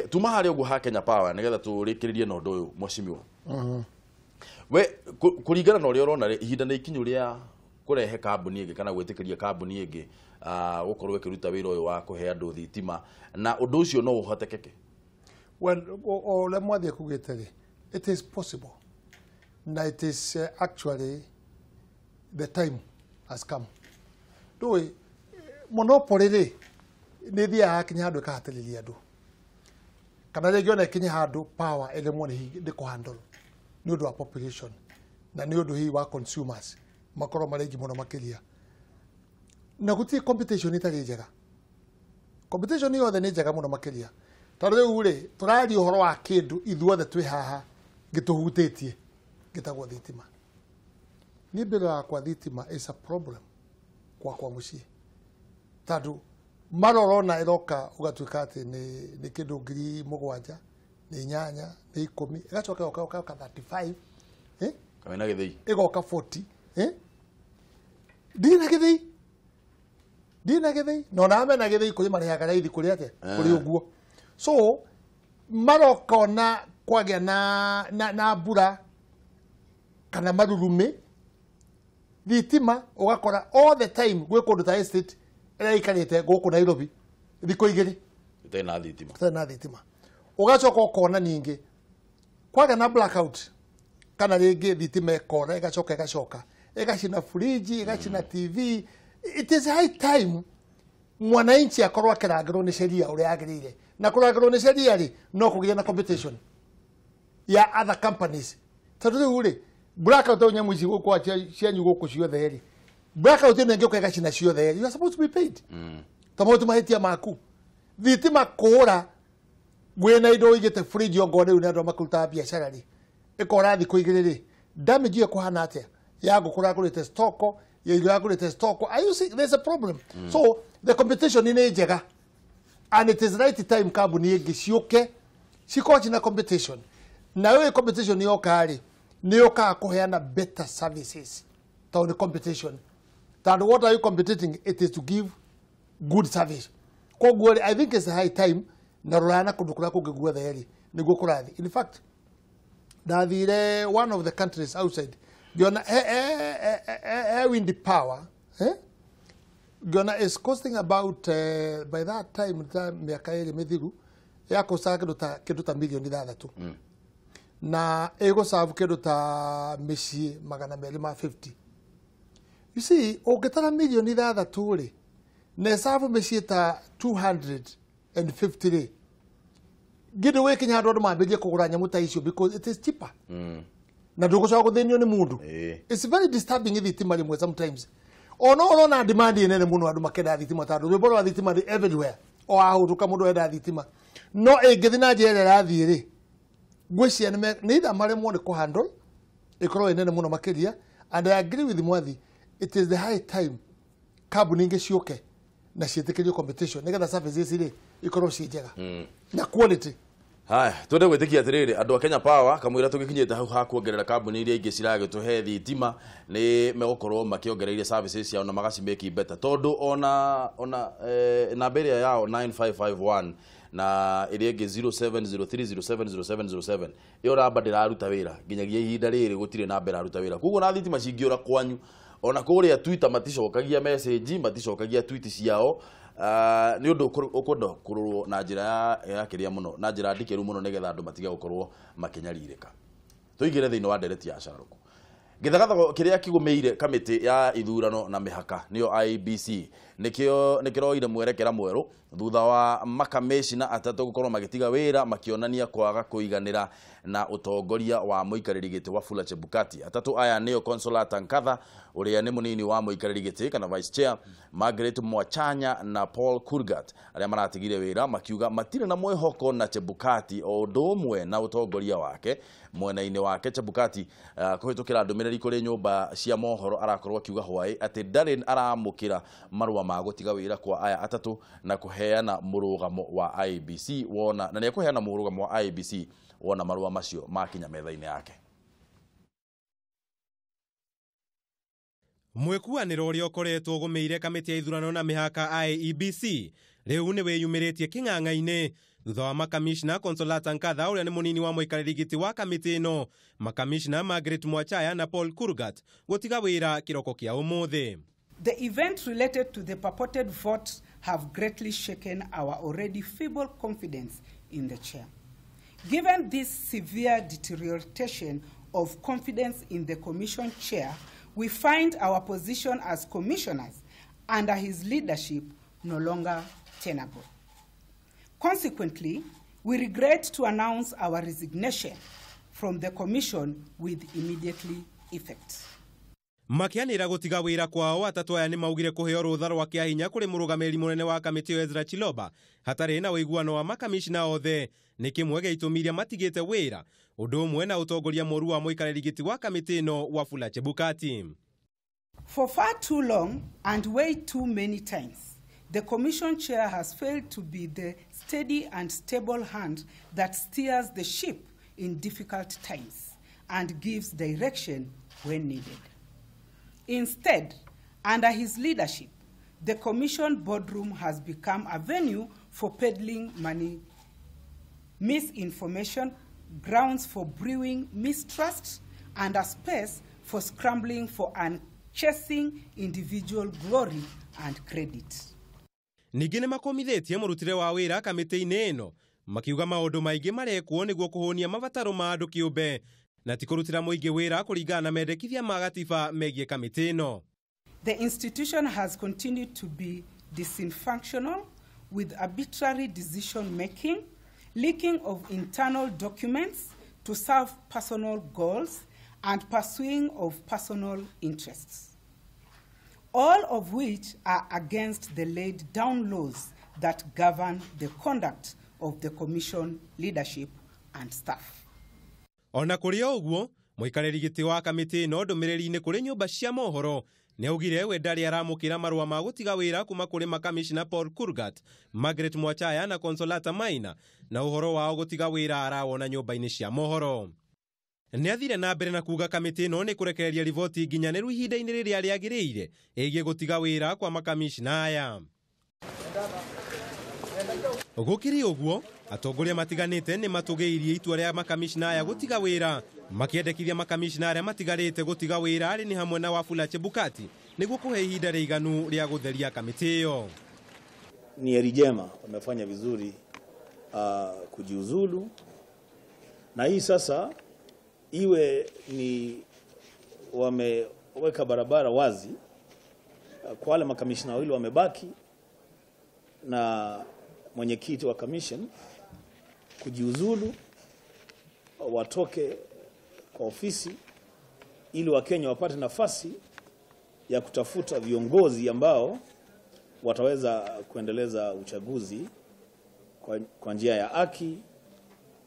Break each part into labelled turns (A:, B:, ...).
A: Tuma harĩa ũguo ha Kenya Power nĩgetha tũrĩkĩrĩrie na ũndũ ũyũ mheshimiwa. We kũringana na ũrĩa ũrona rĩ, ihinda nĩ ikinyu rĩa kũrehe kambuni ĩngĩ kana gwĩtĩkĩria kambuni ĩngĩ gũkorwo ĩkĩruta wĩra ũyũ wa kũhe andũ thitima, na ũndũ ũcio no ũhotekeke?
B: Well, o ũrĩa mwathiĩ kugĩte rĩ, it is possible na it is actually the time has come. Ndũĩ monopoly rĩ, nĩ ĩthiaga yakinya handũ ĩkahatĩrĩria andũ, kana rĩngĩ ona ĩkinye handũ power ĩremwo nĩ kũhandle nĩ ũndũ wa population na nĩ ũndũ hihi wa consumers makorwo marĩ aingĩ mũno makĩria, na gũtirĩ competition ĩtarĩ njega. Competition yothe nĩ njega mũno makĩria, tondũ rĩu rĩ tũraria ũhoro wa kĩndũ ithuothe twĩ haha gĩtũhutĩtie gĩtagwo thitima. Niĩ mbere yakwa thitima is a problem gwakwa mũciĩ, tondũ mara ũrona ĩroka ũgatuĩka atĩ nĩ kĩndũ 7,000, nĩ 8, nĩ 10, ĩgacoka ĩgoka ĩgoka 35,
A: Kamena gĩthĩi.
B: Ĩgoka 40, Ndirĩ na gĩthĩi, ndirĩ na gĩthĩi, na ona mena gĩthĩi kũrĩ marĩhaga raithi kũrĩ atĩa, kũrĩ ũguo. So maroka ona kwagĩa na mbura kana marurumĩ, thitima ũgakora all the time gwĩ kũndũ ta estate ĩrĩa ĩikarĩte gũkũ Nairobi thikũ 2
A: ĩtarĩ na thitima,
B: ĩtarĩ na thitima. Ũgacoka ũkona ningĩ kwagĩa na blackout kana rĩngĩ thitima ĩkora ĩgacoka ĩgacoka ĩgacina fridge, ĩgacina TV. It is high time mwananchi akorwo akĩrangĩrwo nĩ sheria ũrĩa yagĩrĩire, na kũrangĩrwo nĩ sheria rĩ no kũgĩe na competition ya other companies, tondũ rĩu rĩ blackout ĩyo nyamũ ici gũkũ cianyu gũkũ ciothe rĩ, blackout ĩno ĩngĩũka ĩgacina ciothe rĩ, you are supposed to be paid. Tondũ mau ti mahĩtia maku. Thitima kũra wĩna indo ũigĩte fridge ongorwo rĩu nĩ andũ makĩrutaga biacara rĩ, ĩkora thikũ 2 rĩ, damage ĩyo ĩkũhana atĩa ya ngũkũ ũragũrĩte stock, ya irio ũragũrĩte stock. Are you see there's a problem? So the competition nĩ njega and it is right time kambuni ĩngĩ ciũke cikorwo ciĩna competition, na ĩyo competition yoka rĩ, nĩ yũkaga kũheana better services, tondũ nĩ competition. Tondũ what are you competing? It is to give good service. Koguo rĩ, I think it's high time, na rũraya na kũndũ kũrĩa kũngĩ guothe rĩ nĩguo kũrathiĩ. In fact, ndathire one of the countries outside, ngĩona he wind power, ngĩona is costing about by that time ta mĩaka 2 mĩthiru yakostaga kĩndũ ta mirioni 6, na ĩgũserve kĩndũ ta mĩciĩ 250. You see, ũngĩtara mirioni 6 rĩ na ĩserve mĩciĩ ta 250 rĩ, ngĩndũ wĩkinya handũ andũ mambĩrĩrie kũgũra nyamũ ta icio because it is cheaper, na ndũgũcoka gũthĩnio nĩ mũndũ. It's very disturbing thitima rĩmwe sometimes. Ona ũrona demand nene mũno, andũ makenda thitima, tondũ rwĩmbo rwa thitima rĩ everywhere, o ahũtũka mũndũ enda thitima. No ĩngĩthiĩ na njĩra ĩrĩa ĩrathiĩ rĩ, ngwĩciria nĩ either maremwo nĩ kũhandle ĩkorwo ĩ nene mũno makĩria. And I agree with Mwathi, it is the high time kambuni ingĩ ciũke na ciĩtĩkĩrio competition nĩgetha services rĩ ikorwo ciĩ njega na quality.
A: Haya, twende gwĩtĩkia atĩrĩrĩ, andũ a Kenya Power kamũira tũgĩkinyĩte hau ha kuongerera kambuni iria ingĩ ciragĩtũhe thitima nĩ megũkorwo makĩongereire services ciao na magacimake better, tondũ ona namba ĩrĩa yao 9551 na ĩrĩa ĩngĩ 0703070707 ĩyo namba ndĩraruta wĩra nginyagia ihinda rĩrĩ, gũtirĩ namba ĩraruta wĩra. Koguo na thitima cingĩũra kwanyu, ona kũrĩa Twitter maticokagia message, maticokagia tweet ciao. Nĩ ũndũ ũkwenda kũrorwo na njĩra ya kĩrĩa mũno, na njĩra ndikĩru mũno, nĩgetha andũ matige gũkorwo makĩnyarirĩka. Tũingĩre thĩinĩ wa ndereti ya carũku. Gĩthagathago kĩrĩa kĩgũmĩire kamĩtĩ ya ithurano na mĩhaka nĩyo IEBC nĩkĩo nĩkĩroire mwerekera mwerũ thutha wa makamĩcina 3 gũkorwo magĩtiga wĩra makĩonania kwaga kũiganĩra na ũtongoria wa mũikarĩri gĩtĩ Wafula Chebukati. 3 aya nĩo Consolata Nkatha ũrĩa nĩ mũnini wa mũikarĩri gĩtĩ kana vice chair, Margaret Mwachanya na Paul Kurgat arĩa maratigire wĩra makiuga matirĩ na mwĩhoko na Chebukati o ũndũ ũmwe na ũtongoria wake. Mwena-inĩ wake Chebukati kũhĩtũkĩra ndũmĩrĩri kũrĩ nyũmba cia mohoro arakorwo akiuga hwaĩ atĩ ndarĩ aramũkĩra marũa ma gũtiga wĩra kwa aya 3 na kũheana mũrũgamo wa IEBC wona, na nĩekũheana mũrũgamo wa IEBC wona marũa macio makinya metha-inĩ yake.
C: Mwĩkuanĩro ũrĩa ũkoretwo ũgũmĩire kamĩtĩ ya ithurano na mĩhaka IEBC Rĩu nĩ wĩyumĩrĩtie kĩng'ang'a-inĩ thutha wa makamishna Consolata Nkatha ũrĩa nĩ mũnini wa mũikarĩri gĩtĩ wa kamĩtĩ ĩno, makamishna Margaret Mwachaya na Paul Kurgat gũtiga wĩra kĩroko kĩa ũmũthĩ.
D: The event related to the purported vote have greatly shaken our already feeble confidence in the chair. Given this severe deterioration of confidence in the commission chair, we find our position as commissioners under his leadership no longer tenable. Consequently, we regret to announce our resignation from the commission with immediate effect.
C: Makianĩra gũtiga wĩra kwao, atatũ aya nĩ maugire kũheo rũtha rwa kĩahinya kũrĩ mũrũgamĩrĩri mũnene wa kamĩtĩ ĩyo Ezra Chiloba hatarĩ na ũiguano wa makamishna othe nĩ kĩmwe gĩa itũmi iria matigĩte wĩra, ũndũ ũmwe na ũtongoria mũru wa mũikarĩri gĩtĩ wa kamĩtĩ ĩno Wafula Chebukati.
D: For far too long and way too many times, the commission chair has failed to be the steady and stable hand that steers the ship in difficult times and gives direction when needed. Instead, under his leadership, the commission boardroom has become a venue for peddling money, misinformation, grounds for brewing mistrust, and a space for scrambling for and chasing individual glory and credit.
C: Ningĩ nĩ makomithĩtie mũrutĩre wa wĩra kamĩtĩ-inĩ ĩno makiuga maũndũ maingĩ marekwo nĩguo kũhũnia mabataro ma andũ kĩũmbe na ti kũrutĩra mũingĩ wĩra kũringana na mendekithia ma gatiba megiĩ kamĩtĩ ĩno.
D: The institution has continued to be dysfunctional with arbitrary decision making, leaking of internal documents to serve personal goals, and pursuing of personal interests, all of which are against the laid down laws that govern the conduct of the commission leadership and staff.
C: Ona kũrĩ o ũguo, mũikarĩri gĩtĩ wa kamĩtĩ ĩno ndũmĩrĩri-inĩ kũrĩ nyũmba cia mohoro nĩ augire we ndarĩ aramũkĩra marũa ma gũtiga wĩra kuma kũrĩ makamishna Paul Kurgat, Margaret Mwachaya na Consolata Maina, na ũhoro wao gũtiga wĩra arawona nyũmba-inĩ cia mohoro. Nĩ athire na mbere na kuga kamĩtĩ ĩno nĩ kũrekereria riboti nginyanĩru ihinda-inĩ rĩrĩa rĩagĩrĩire ĩgiĩ gũtiga wĩra kwa makamishna aya. Gũkĩrĩ ũguo, atongoria matiganĩte nĩ matũgĩirie itua rĩa makamishna aya gũtiga wĩra, makĩendekithia makamishna arĩa matigarĩte gũtiga wĩra arĩ nĩ hamwe na Wafula Chebukati nĩguo kũhe ihinda rĩiganu rĩa gũtheria kamĩtĩ ĩyo.
E: Ni heri jema wamefanya vizuri kujiuzulu, na hii sasa iwe ni wameweka barabara wazi kwa wale makamishna wawili wamebaki na mwenyekiti wa commission kujiuzulu, watoke kwa ofisi ili Wakenya wapate nafasi ya kutafuta viongozi ambao wataweza kuendeleza uchaguzi kwa njia ya haki,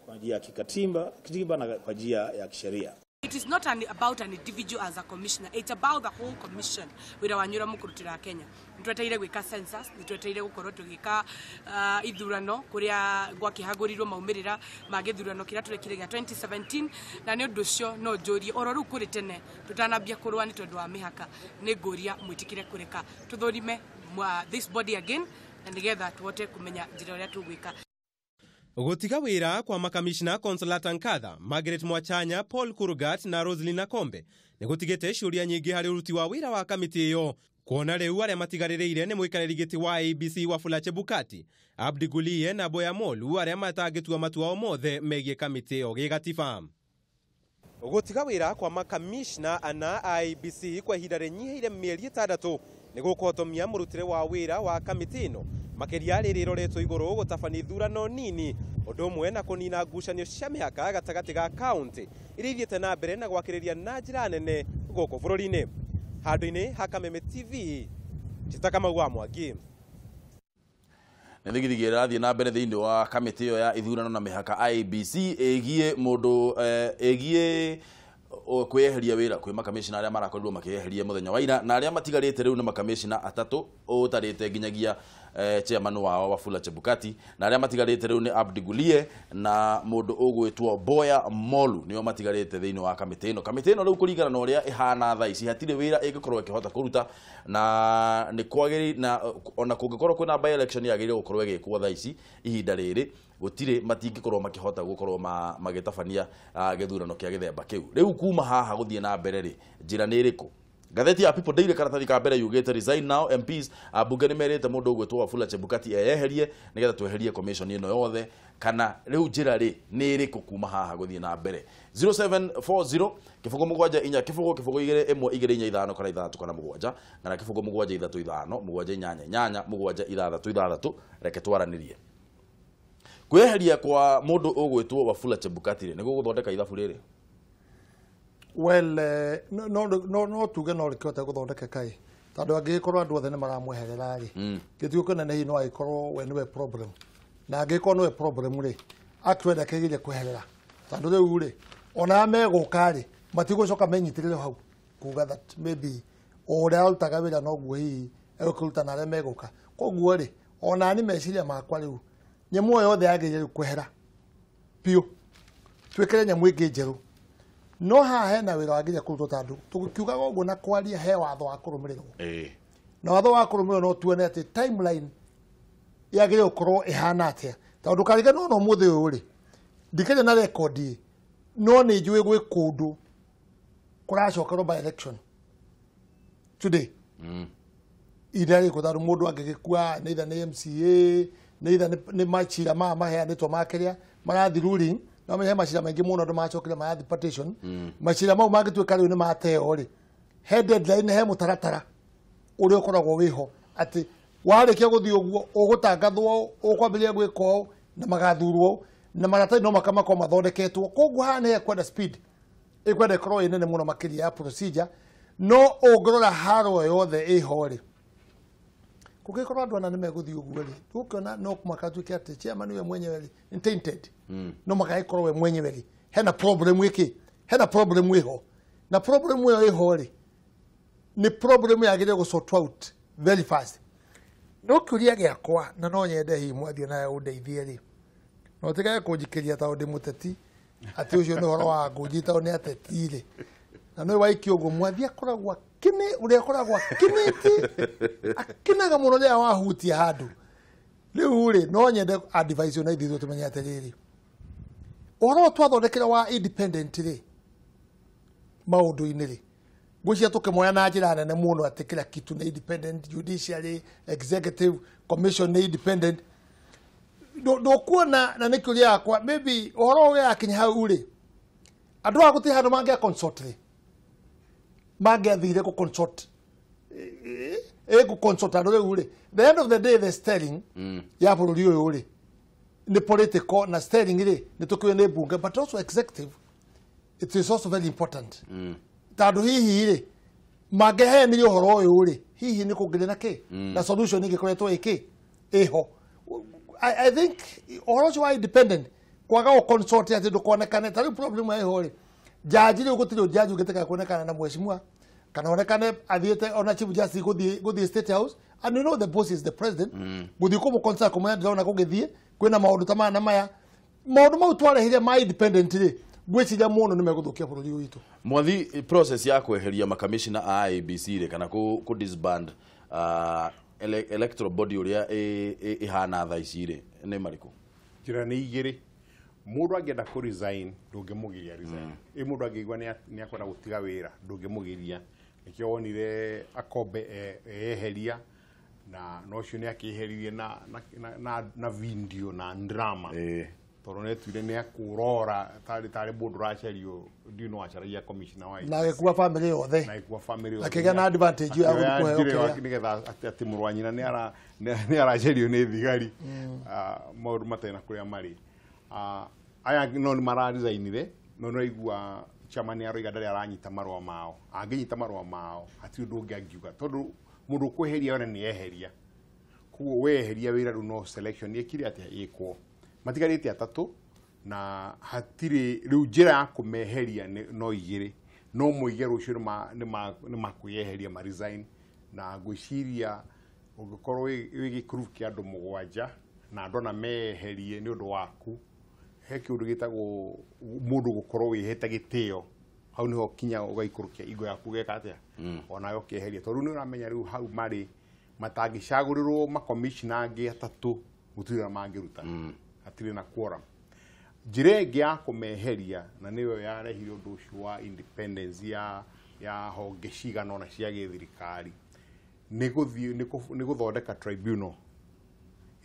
E: kwa njia ya kikatiba na kwa njia ya kisheria.
F: It is not about an individual as a commissioner. It's about the whole commission. Wira wa nyura mukurutira Kenya. Nitweteire gwika census, nitweteire gukorwo tugika ithurano kuria gwakihagurirwo maumirira ma githurano kiria turekire gia 2017, na ni undu ucio no njurie oro riu kuri tene tutanambia kurwa ni tondu wa mihaka ni nguria mwitikire kureka tuthurime this body again na nigetha tuhote kumenya njira uria tugwika.
C: Gũtiga wĩra kwa makamishna Consolata Nkatha, Margaret Mwachanya, Paul Kurgat na Roselyn Akombe nĩ gũtigĩte ciũria nyingĩ harĩ ũruti wa wĩra wa kamĩtĩ ĩyo, kuona rĩu arĩa matigarĩrĩire nĩ mũikarĩri gĩtĩ wa ABC Wafula Chebukati, Abdi Gulie na Boya Molu arĩa matangĩtua matua o mothe megiĩ kamĩtĩ ĩyo gĩgatiba. Gũtiga wĩra kwa makamishna ana a ABC kwa ihinda rĩnyihĩire mĩeri 6 nĩ gũkũhotomia mũrutĩre wa wĩra wa kamĩtĩ ĩno, makĩria rĩrĩ ĩroretwo igũrũ gũtabania ithurano nini, ũndũ ũmwe na kũnina ngucanio cia mĩhaka gatagatĩ ga kaũntĩ iria ithiĩte na mbere na gwakĩrĩria na njĩra nene gũkũ bũrũri-inĩ. Handũ-inĩ ha Kameme TV, Njĩta Kamau wa Mwangi.
A: Nĩ thigithigi ĩrathiĩ na mbere thĩinĩ wa kamĩtĩ ĩyo ya ithurano na mĩhaka IEBC ĩgiĩ mũndũ ĩgiĩ kweheria wĩra kwĩ makamishna arĩa marakorirwo makĩeheria mũthenya wa ira, na arĩa matigarĩte rĩu nĩ makamishna atatũ ũtarĩte nginyagia chairman wao Wafula Chebukati, na arĩa matigarĩte rĩu nĩ Abdi Gulie na mũndũ ũgwĩtwo Boya Molu nĩo matigarĩte thĩinĩ wa kamĩtĩ ĩno. Kamĩtĩ ĩno rĩu kũringana na ũrĩa ĩhana thaa ici hatirĩ wĩra ĩngĩkorwo ĩkĩhota kũruta, na nĩ kwagĩrĩ na ona kũngĩkorwo kwĩna by election yagĩrĩire gũkorwo ĩgĩkwo thaa ici ihinda rĩrĩ gũtirĩ, matingĩkorwo makĩhota gũkorwo magĩtabania gĩthurano kĩa gĩthemba kĩu. Rĩu kuma haha gũthiĩ na mbere rĩ, njĩra nĩ ĩrĩkũ? Ngathĩti ya People Daily karatathi ka mbere yugĩte resign now MPs, ambunge nĩ merĩte mũndũ ũgwĩtwo Wafula Chebukati eyeherie nĩgetha tweherie commission ĩno yothe, kana rĩu njĩra rĩ nĩ ĩrĩkũ kuma haha gũthiĩ na mbere? 0740 0 7 4 0 0 2 1 2 4 5 kana 6 kana 7 kana 0 7 3 5 7 8 8 7 6 6. Reke twaranĩrie. Kweheria kwa mũndũ ũgwĩtwo Wafula Chebukati rĩ nĩ gũgũthondeka ithabu rĩrĩ?
B: Well, no tuge no rĩkĩhote gũthondekeka ĩ, tondũ angĩgĩkorwo andũ othe nĩ maramweherera rĩ, gĩtugo kĩnene hihi no agĩkorwo we nĩwe problem, na angĩgĩkorwo nĩwe problem rĩ, actually akĩgeria kweherera, tondũ rĩu rĩ ona megũka rĩ matigũcoka menyitĩrĩre hau kuga that maybe o ũrĩa arutaga wĩra noguo hihi egũkĩruta na arĩa megũka. Koguo rĩ ona ni meciria makwa rĩu nyamũ ĩyo yothe yagĩrĩire rĩu kwehera biũ, twĩkĩre nyamũ ĩngĩ njerũ. No haha hena wĩra wagĩrĩire kũrutwo, tondũ tũkiugaga ũguo na kwaria he watho wa kũrũmĩrĩrwo, na watho wa kũrũmĩrĩrwo no tuone atĩ timeline yagĩrĩire gũkorwo ĩhana atĩa, tondũ ndũkariganĩrwo na ũmũthĩ ũyũ rĩ ndikĩrĩ na rekondi, no nĩ njũĩ gwĩ kũndũ kũracokerwo by election today ihinda rĩkũ, tondũ mũndũ angĩgĩkua nĩ either nĩ MCA nĩ either nĩ macira maya maheanĩtwo ma kĩrĩa marathi ruling, no menye macira maingĩ mũno andũ macokire marathi petition. Macira mau mangĩtuĩka rĩu nĩ mateo rĩ, he deadline, he mũtaratara ũrĩa ũkoragwo wĩho atĩ warĩkia gũthiĩ ũguo ũgũtangathwo ũkwambĩrĩria gwĩka ũũ na magathurwo na maratathi no makamakorwo mathondeketwo. Koguo haha nĩ ekwenda speed, ĩkwenda ĩkorwo ĩ nene mũno makĩria ya procedure. No ũngĩrora haro yothe ĩho rĩ, kũngĩkorwo andũ ana nĩ megũthiĩ ũguo rĩ, tũgũkĩona no mũhaka tuĩke atĩ chairman we mwenyewe rĩ nĩ tainted, no mũhaka ĩkorwo we mwenyewe rĩ hena problem ĩkĩ, hena problem ĩho, na problem ĩyo ĩho rĩ nĩ problem yagĩrĩire gũ sort out very fast. No kĩũria gĩakwa na no nyende hihi mwathiĩ nawe ũndeithie rĩ, no ũtigage kũnjikĩria tondũ ndĩ mũteti atĩ ũcio nĩ ũhoro wa ngũnji tondũ nĩ ateti rĩ, na nĩ waikio ũguo mwathi akoragwo akĩnĩ ũrĩa akoragwo akĩnĩtie akĩnaga mũno rĩrĩa wahutia handũ. Rĩu rĩ no nyende advice ona ithuĩ tũmenye atĩrĩrĩ, ũhoro ũyũ twathondekire wa independent rĩ maũndũ-inĩ rĩ, ngwĩciria tũkĩmoya na njĩra nene mũno atĩ kila kitu nĩ independent, judiciary, executive commission nĩ independent. Ndũkuona na nĩ kĩũria yakwa maybe ũhoro ũyũ yakinya hau rĩ, andũ aya gũtirĩ handũ mangĩa consult rĩ, mangĩathire gũ consult gũ consult andũ rĩu rĩ, the end of the day the steering ya bũrũri ũyũ rĩ nĩ political, na steering rĩ nĩ tũkĩũĩ nĩ bunge, but also executive it is also very important, tondũ hihi rĩ mangĩheanire ũhoro ũyũ rĩ, hihi nĩ kũngĩrĩ na kĩ na solution ĩngĩkoretwo ĩkĩ ĩho. I think ũhoro ũcio wa independent kwaga gũ consult atĩ ndũkonekane ta rĩu problem ĩho rĩ, jaji rĩu gũtirĩ jaji ũngĩtĩkĩra kuonekana na mheshimiwa kana onekane athiĩte ona chief justice gũthiĩ State House, and you know the boss is the president, gũthiĩ kũmũ consult kũmwĩra ndĩrona kũgĩthiĩ kwĩna maũndũ ta maya na maya, maũndũ mau twarehire ma independent rĩ, ngwĩciria mũno nĩ megũthũkia bũrũri ũyũ witũ.
A: Mwathi, process ya kweheria makamishna a IEBC rĩ kana kũ disband electoral body ũrĩa ĩhana thaa ici rĩ nĩ marĩkũ?
G: Njĩra nĩ igĩrĩ. Mũndũ angĩenda kũ resign ndũngĩmũgiria resign, ĩ mũndũ angĩigua nĩ akwenda gũtiga wĩra ndũngĩmũgiria. Nĩkĩo wonire Akombe eyeheria na no ũcio nĩ akĩeheririe na video na drama, tondũ netuire nĩ akũrora tarĩ mũndũ ũracario, ndiũ no acaragia commissioner wa
B: na agĩkua family yothe
G: na agĩkua family yothe,
B: akĩgĩa na advantage ya gũthiĩ kũheo kĩrĩa
G: nĩgetha atĩ mũrũ wa nyina nĩ aracario nĩ thigari, maũndũ matarĩ na kũrĩa marĩ. Aya no nĩ mararesignire, no nĩ raigua chairman nĩ aroiga ndarĩ aranyita marũa mao. Angĩnyita marũa mao hatirĩ ũndũ ũngĩ angiuga, tondũ mũndũ ũkweheria ona nĩ eheria, koguo weheria wĩra rĩu no selection ĩkire atĩa ĩkwo. Matigarĩte atatũ na hatirĩ rĩu njĩra ya kũmeheria no igĩrĩ, no moige rũciũ nĩ makwĩyeheria ma resign, na ngwĩciria Ũngĩkorwo wĩ gĩkurubu kĩa andũ 7 na andũ ana meherie nĩ ũndũ waku, he kĩũndũ gĩtagwo mũndũ gũkorwo wĩhete gĩtĩo. Hau nĩho kinya ũgaikũrũkia ingo yaku ũgeka atĩa, onawe ũkeheria, tondũ nĩ ũramenya rĩu hau marĩ matangĩcagũrĩrwo makomishna angĩ 3 gũtirĩ ũrĩa mangĩruta, hatirĩ na quorum. Njĩra ĩngĩ ya kũmeheria na nĩyo yarehire ũndũ ũcio wa independence ya honge cigana ũna cia gĩthirikari nĩ gũthiĩ nĩ gũthondeka tribunal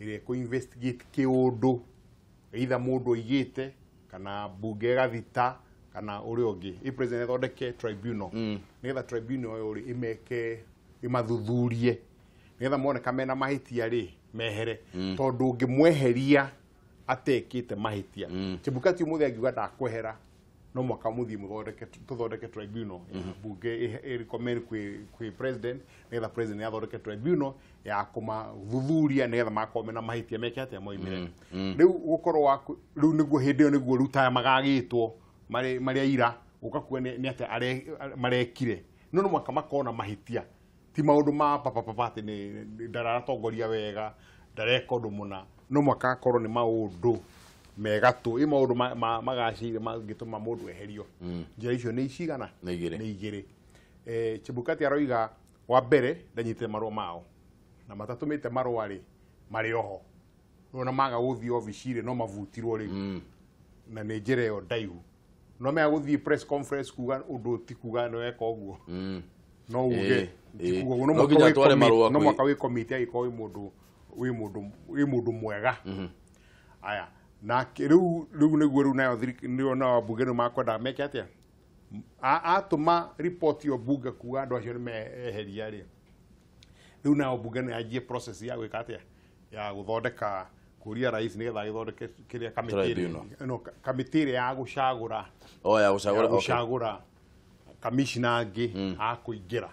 G: ĩrĩa ĩkũ investigate kĩũndũ either mũndũ oigĩte kana bunge ĩgathita kana ũrĩa ũngĩ. Ĩ president athondeke tribunal nĩgetha tribunal ĩyo rĩ ĩmeke ĩmathuthurie nĩgetha moneka mena mahĩtia rĩ mehere, tondũ ũngĩmweheria atekĩte mahĩtia. Chebukati ũmũthĩ angiuga ndakwehera, no mwaka mũthiĩ mũthondeke tũthondeke tribunal, bunge ĩ recommend kwĩ president nĩgetha president athondeke tribunal ya kũmathuthuria nĩgetha makorwo mena mahĩtia meke atĩa moimĩre. Rĩu gũkorwo waku rĩu nĩguo hĩndĩ ĩyo nĩguo rĩu taya magagĩtwo marĩ aira gũka kuga nĩ atĩa marekire, no no mwaka makorwo na mahĩtia, ti maũndũ ma papapapa atĩ nĩ ndaratongoria wega, ndareka ũndũ mũna, no mwaka akorwo nĩ maũndũ megatũ, ĩ maũndũ magacĩire mangĩtũma mũndũ eherio. Njĩra icio nĩ cigana?
A: Nĩ
G: igĩrĩ. Chebukati aroiga wa mbere ndanyitĩte marũa mao na matatũmĩte marũa rĩ marĩ oho, ona maga gũthiĩ obici rĩ no mabutirwo rĩu, na nĩ njĩra ĩyo ndaihu. No mega gũthiĩ press conference kuga ũndũ ti kuga nĩ weka ũguo, no uge ti kuga ũguo, no mwaka wĩ komiti angĩkorwo wĩ mũndũ mwega. Aya na rĩu nĩguo rĩu nayo nĩo nao bunge nĩ makwenda meke atĩa, atũma report yo bunge kuga andũ acio nĩ meheria rĩ, rĩu nao bunge nĩ yanjie process ya gwĩka atĩa, ya gũthondeka kũria rais nĩgetha agĩthondeke kĩrĩa kamĩtĩ ĩrĩa ya gũcagũra,
A: ya
G: gũcagũra kamishna angĩ a kũingĩra.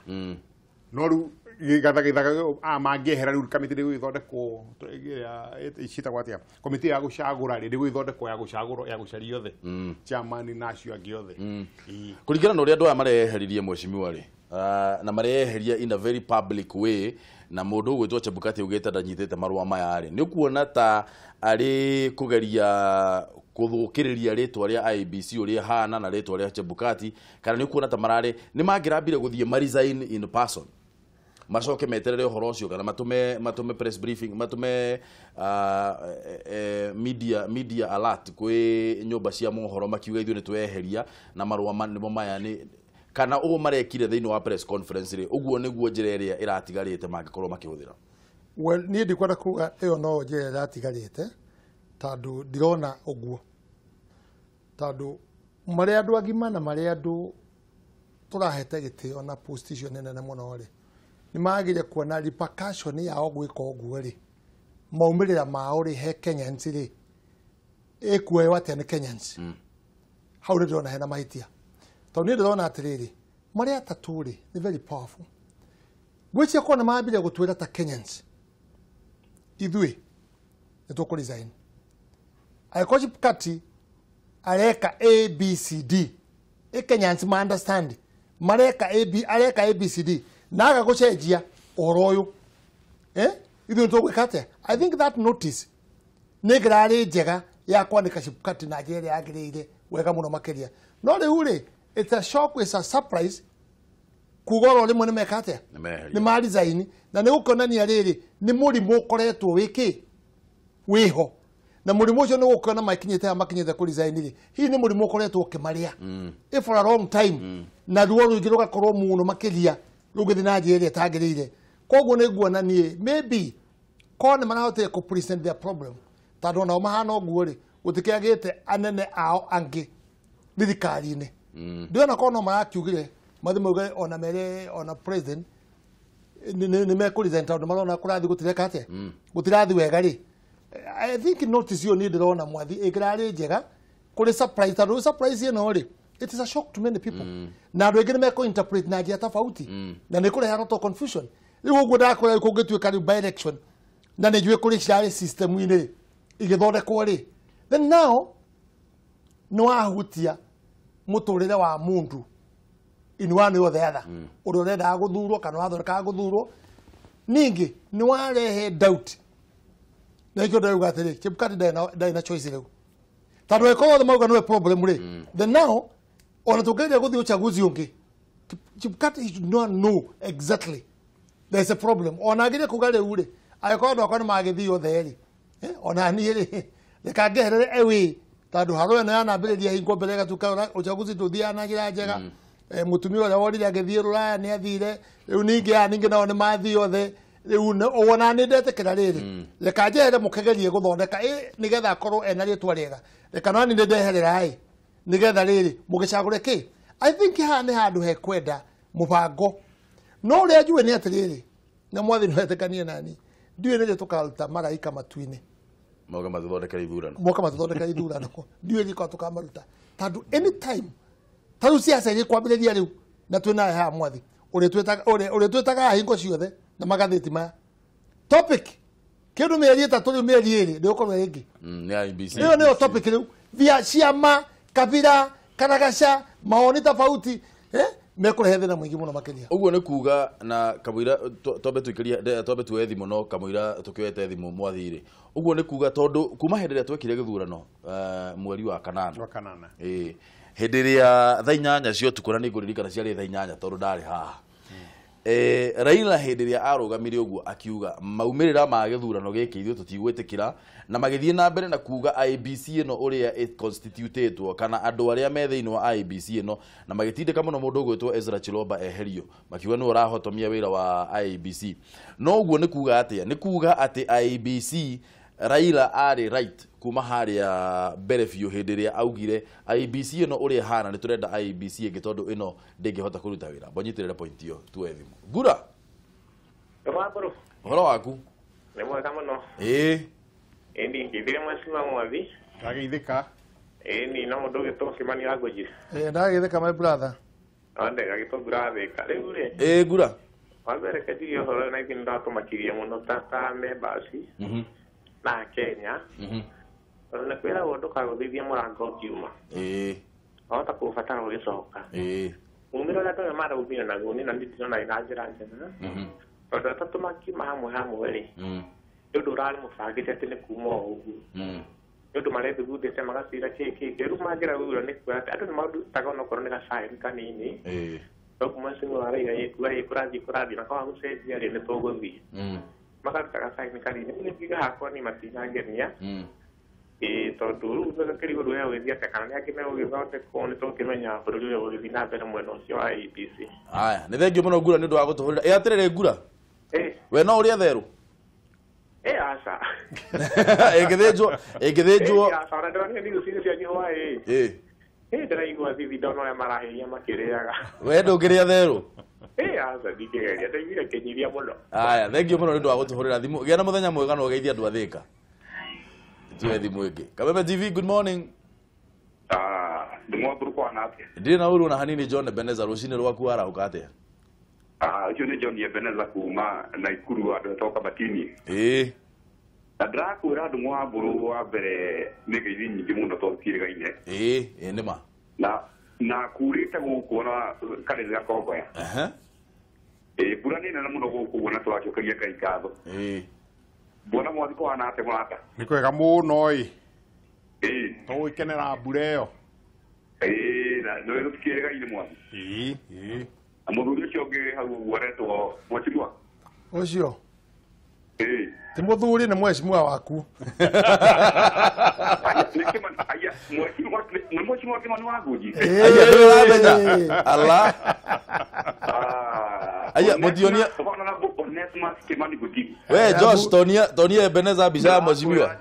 G: No rĩu gĩgathagĩthaga mangĩehera rĩu kamĩtĩ nĩgũgĩthondekwo ĩrĩa ciĩtagwo atĩa, komĩtĩ ya gũcagũra rĩ nĩgũgĩthondekwo ya gũcagũra ya gũcaria othe chairman na acio angĩ othe.
A: Kũringana na ũrĩa andũ aya mareheririe mheshimiwa rĩ, na mareheria in a very public way, na mũndũ ũgwĩtwo Chebukati augĩte ndanyitĩte marũa maya rĩ, nĩ ũkuona ta arĩ kũgeria kũthũkĩrĩria rĩtwa rĩa IEBC ũrĩa hana na rĩtwa rĩa Chebukati, kana nĩ ũkuona ta mararĩ nĩ mangĩrambire gũthiĩ ma resign in person macoke meterere ũhoro ũcio, kana matũme press briefing, matũme media alert kwĩ nyũmba cia mohoro makiuga ithuĩ nĩ tweheria na marũa nĩmo maya nĩ kana ũguo marekire thĩinĩ wa press conference rĩ, ũguo nĩguo njĩra ĩrĩa ĩratigarĩte mangĩkorwo makĩhũthĩra.
B: Well, niĩ ndikwenda kuga ĩyo no njĩra ĩratigarĩte, tondũ ndirona ũguo, tondũ marĩ andũ agima na marĩ andũ tũrahete gĩtĩo na post icio nene mũno rĩ, nĩ magire kuona repercussion yao gwĩka ũguo rĩ, maumĩrĩra mao rĩ he Kenyans rĩ, ĩkuoywo atĩa nĩ Kenyans. Hau nĩ ndĩrona hena mahĩtia, tondũ niĩ ndĩrona atĩrĩrĩ, marĩ 3 rĩ nĩ very powerful. Gwĩciria korwo nĩ mambire gũtwĩra ta Kenyans ithuĩ nĩ tũkũ resign, angĩkorwo Chebukati areka ABCD, ĩ Kenyans ma understand mareka areka ABCD na aga gũcenjia ũhoro ũyũ, ithuĩ nĩ tũgwĩka atĩa? I think that notice nĩ ngĩrarĩ njega ya kwandĩka Chebukati na njĩra ĩrĩa yagĩrĩire wega mũno makĩria. No rĩu rĩ, it's a shock, it's a surprise kuga oro rĩmwe nĩ meka atĩa, nĩ ma resign, na nĩ gũkĩonania rĩrĩ nĩ mũrimũ ũkoretwo wĩkĩ wĩho, na mũrimũ ũcio nĩ gũkĩona makinyĩte haha makinyĩte kũ resign rĩ, hihi nĩ mũrimũ ũkoretwo ũkĩmarĩa for a long time, na ruo rũingĩ rũgakorwo mũno makĩria rũgĩthiĩ na njĩra ĩrĩa ĩtagĩrĩire. Koguo nĩ nguona niĩ maybe korwo nĩ marahotire kũ present their problem, tondũ onao mahana ũguo rĩ, gũtikĩagĩte anene ao angĩ thirikari-inĩ. Ndĩrona korwo no marakiugire mathiĩ mauge ona mere ona president nĩ mekũ resign, tondũ marona kũrathiĩ gũtireka atĩa, gũtirathiĩ wega rĩ. I think notice ĩyo niĩ ndĩrona mwathi ĩngĩrarĩ njega kũrĩ surprise, tondũ surprise ĩno rĩ, it is a shock to many people, na andũ aingĩ nĩ mekũ interpret na njĩra tofauti, na nĩ kũrehe lot of confusion. Rĩu ũguo ndakwĩra kũngĩtuĩka rĩu by election, na nĩ njũĩ kũrĩ cirarĩ system-inĩ rĩ igĩthondekwo rĩ, then now nĩ wahutia mũtũrĩre wa mũndũ in one way or the other, ũrĩa ũrendaga gũthurwo kana wathondekaga gũthurwo. Ningĩ nĩ warehe doubt. Na ikio ndauga atĩrĩ, Chebukati ndarĩ na choice rĩu. Tondũ angĩkorwo othe mauga nĩwe problem rĩ, then now ona tũngĩgeria gũthiĩ uchaguzi ũngĩ, Chebukati should not know exactly there is a problem. Ona angĩgeria kuga rĩu rĩ, angĩkorwo andũ akwa nĩ magĩthiĩ othe rĩ, ona niĩ rĩ, reka ngeherere away tondũ haro ĩno yanambĩrĩria hingo mbere ĩgatuĩka uchaguzi ndũthiaga na njĩra njega. Mũtumia ũrĩa worire agĩthiĩ Rũraya nĩ athire, rĩu ningĩ aya ningĩ nao nĩ mathiĩ othe, rĩu ona nĩ ndetĩkĩra rĩrĩ, reka njehere mũkĩgerie gũthondeka nĩgetha akorwo ena rĩtwa rĩega, reka nani nĩ ndeherera ĩ nĩgetha rĩrĩ mũgĩcagũre kĩ. I think haha nĩ handũ hekwenda mũbango, no ũrĩa njũĩ nĩ atĩrĩrĩ, na mwathi nĩ wetĩkanie nani, ndiũĩ nĩ rĩ tũkaruta maraika matu-inĩ
A: moka matũthondekere ithurano,
B: moka matũthondekere ithurano, ndiũĩ rĩ tũkamaruta tondũ anytime tarĩu ciaca igĩkwambĩrĩria rĩu na twĩ nawe haha mwathi ũrĩa twĩtaga hingo ciothe na magathĩti maya topic kĩndũ mĩeri ĩtatũ rĩu mĩeri ĩrĩ ndĩgũkorwo ĩngĩ
A: nĩ IEBC
B: ĩyo nĩyo topic rĩu via ciama kabira karagaca maoni tofauti mekũrehe thĩna mũingĩ mũno makĩria.
A: Ũguo nĩ kuga na kamũira twambe tũikĩrie twambe tuoye thimũ no kamũira tũkĩoete thimũ mwathi rĩ, ũguo nĩ kuga tondũ kuma hĩndĩ ĩrĩa twekire gĩthurano mweri wa kanana hĩndĩ ĩrĩa thaa inyanya cia ũtukũ na nĩ ngũririkana ciarĩ thaa inyanya tondũ ndarĩ haha, Raila hĩndĩ ĩrĩa arũgamire ũguo akiuga maumĩrĩra ma gĩthurano gĩkĩ ithuĩ tũtigwĩtĩkĩra, na magĩthiĩ na mbere na kuga IEBC ĩno ũrĩa ĩconstitutetwo kana andũ arĩa me thĩinĩ wa IEBC ĩno, na magĩtindĩka mũno mũndũ ũgwĩtwo Ezra Chiloba eherio, makiuga nĩwe ũrahotomia wĩra wa IEBC. No ũguo nĩ kuga atĩa? Nĩ kuga atĩ IEBC Raila arĩ right kuma harĩa mbere biũ hĩndĩ ĩrĩa augire IEBC ĩno ũrĩa ĩhana nĩ tũrenda IEBC ĩngĩ tondũ ĩno ndĩngĩhota kũruta wĩra. Mbonyitĩrĩre point ĩyo tuoe thimũ. Ngura, ũhoro waku?
H: Nĩ mwega mũno.
A: Ĩĩ.
H: Ĩni ngĩthire mheshimiwa mwathi.
G: Ndageithĩka.
H: Ĩni no mũndũ ũgĩtwo Kĩmani wa Ngũnjiri.
B: Ĩĩ ndageithĩka my brother.
H: Ndega gĩtũngũra Thĩka. Rĩu rĩ.
A: Ĩĩ Ngura.
H: Wa mbere reke njuge ũhoro na ithuĩ nĩndatũmakirie mũno ta members na Kenya. Tondũ nĩ kwĩragwo ndũkagũthithie mũrango ũkiuma.
A: Ĩĩ.
H: Wahota kũũbatara ũgĩcoka.
A: Ĩĩ.
H: Mumĩrĩra ũrĩa andũ aya maraumire naguo niĩ na niĩ ndirona ĩna njĩra njega. Tondũ atatũ makiuma hamwe hamwe rĩ, nĩ ũndũ ũrarĩ mũbangĩte atĩ nĩ kuma o ũguo. Nĩ ũndũ marethugundĩte magacira kĩ kĩ kĩ. Rĩu mangĩra gũthura nĩ kuga atĩ andũ nĩ marutaga onokorwo nĩ gacaini kanini. Tondũ mheshimiwa arauga ĩ kuga ĩ kũrathiĩ kũrathiĩ na kwaga gũcenjia rĩ nĩ tũgũthiĩ. Makaruta gacaini kanini. Niĩ ngiuga hakwa niĩ matinangenia. Ĩĩ tondũ rĩu gakĩrigwo ũndũ ũrĩa ũgĩthiĩ atĩa kana nĩ angĩ megũgĩthondekwo nĩ tũkĩmenya bũrũri ũrĩa ũgũgĩthiĩ na mbere mwena ũcio wa IEBC.
A: Aya, nĩ thengio mũno Ngura nĩ ũndũ wa gũtũhũrĩra. Ĩ atĩrĩrĩ Ngura. We no ũrĩe therũ?
H: Ĩ aca.
A: Ĩngĩthĩnjwo ĩngĩthĩnjwo.
H: Ĩ aca, ona ndĩronire news icio cia hwaĩ.
A: Ĩ.
H: Ĩ ndĩraigua thithi ndona ũrĩa marahĩhia makĩrĩaga.
A: We ndũngĩrĩa therũ?
H: Ĩ aca ndingĩgeria, ndaiguire ngĩnyiria mũno.
A: Aya, thengio mũno nĩ ũndũ wa gũtũhũrĩra thimũ. Gĩa na mũthenya mwega na ũgeithie andũ a Thĩka. Tuwe thimũ ĩngĩ. Kameme TV, good morning.
I: Ndimwamburu kwana atĩa?
A: Ndirĩ na ũru ona hanini John Ebenezer, rũcinĩ rwaku warahũka atĩa?
I: Ũcio nĩ John Ebenezer kuma Naikuru andũ etagwo Kabatini.
A: Ĩĩ.
I: Na ndĩrakwĩra andũ Mwamburu wa mbere nĩ ngeithi nyingĩ mũno tondũ ciĩgaine.
A: Ĩĩ, ĩĩ nĩ ma.
I: Na kurĩte gũkũ ona Karĩrĩ Gakongoya. Ĩĩ mbura nĩ nene mũno gũkũ ũguo na tũracokeria Ngai ngatho.
A: Ĩĩ.
I: Bwana mwathi kũhana atĩa mũrata?
G: Nĩ kwega mũno ĩ.
I: Ĩĩ.
G: Tũgũgĩkenera mbura ĩyo.
I: Ĩĩ na nĩ tũtikĩrĩgaine mwathi.
G: Ĩĩ, ĩĩ.
I: Na mũthuri ũcio ũngĩ hau ũguo aretwo mheshimiwa.
B: Ũcio.
I: Ĩĩ.
B: Ti mũthuri nĩ mheshimiwa waku.
I: Nĩ mheshimiwa Kĩmani wa Ngũnji.
A: Aya ndũramenya. Allah. Aya mutionia
I: Onesmus Kimani Ngũnji.
A: We Josh tonia tonia Ebenezer mbica ya mheshimiwa.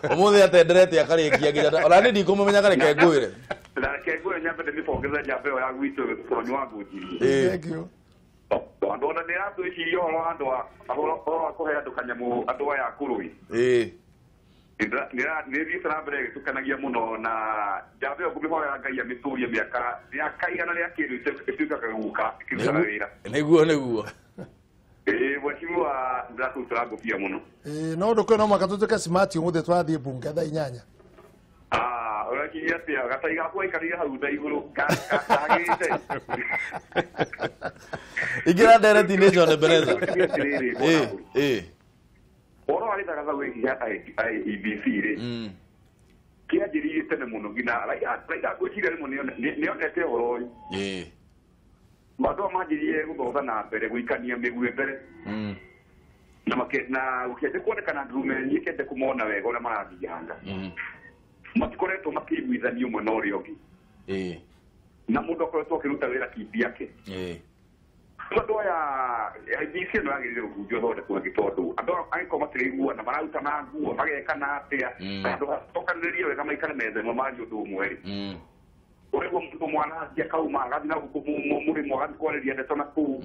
A: Ũmũthĩ atenderete akarĩkia nginya ona niĩ ndikũmũmenya kareke ngwĩre.
I: Reke ngwĩre nyambe ndĩmĩbongeze njamba ĩyo ya gwitũ Kĩmani wa Ngũnji.
B: Thank you.
I: Tondũ ona ndĩratwĩciria ũhoro wa andũ ũhoro wa kũhe andũ kanyamũ andũ aya akũrũ ĩ.
A: Ĩĩ.
I: Nĩthiĩte na mbere ĩgĩtukanagia mũno na njamba ĩyo ngũmĩhoera Ngai amĩtũrie mĩaka igana rĩa kĩndũ ĩtuĩkaga guka ĩkĩrutaga wĩra.
A: Nĩguo nĩguo.
I: Ĩĩ mheshimiwa ndĩrakũrutĩra ngũbia mũno.
B: Ĩĩ no ũndũ kwĩ no mũhaka tũtuĩke smart ũmũthĩ twathiĩ mbunge thaa inyanya.
I: Ũrakinyia atĩa? Gatai gaku gaikarire hau na igũrũ kagĩte.
A: Ingĩra ndereti-inĩ John Ebenezer. Ĩĩ.
I: Ũhoro wa gĩthagathago gĩkĩ gĩa IEBC rĩ, kĩanjĩrĩirie tene mũno nginya Raila ngwĩciria rĩmwe nĩonete ũhoro ũyũ. Andũ aya manjĩrĩirie gũthotha na mbere, gũikania mĩguĩ mbere. Na gũkĩanjia kuonekana ndurume niĩ kĩende kũmona wega ũrĩa marathianga. Matikoretwo makĩiguithania ũmwe na ũrĩa ũngĩ. Na mũndũ akoretwo akĩruta wĩra kivyake. Andũ aya IEBC ĩno yagĩrĩire gũbunjwo ĩthondekwo ĩngĩ tondũ andũ angĩkorwo matiraiguana mararutana nguo magekana atĩa, andũ acokanĩrĩrie wega maikare metha ĩmwe marie ũndũ ũmwe rĩ. Ũraigua mũndũ mwana akauma agathiĩ na gũkũ mũrĩmo agathiĩ kwarĩria ndeto na kũu.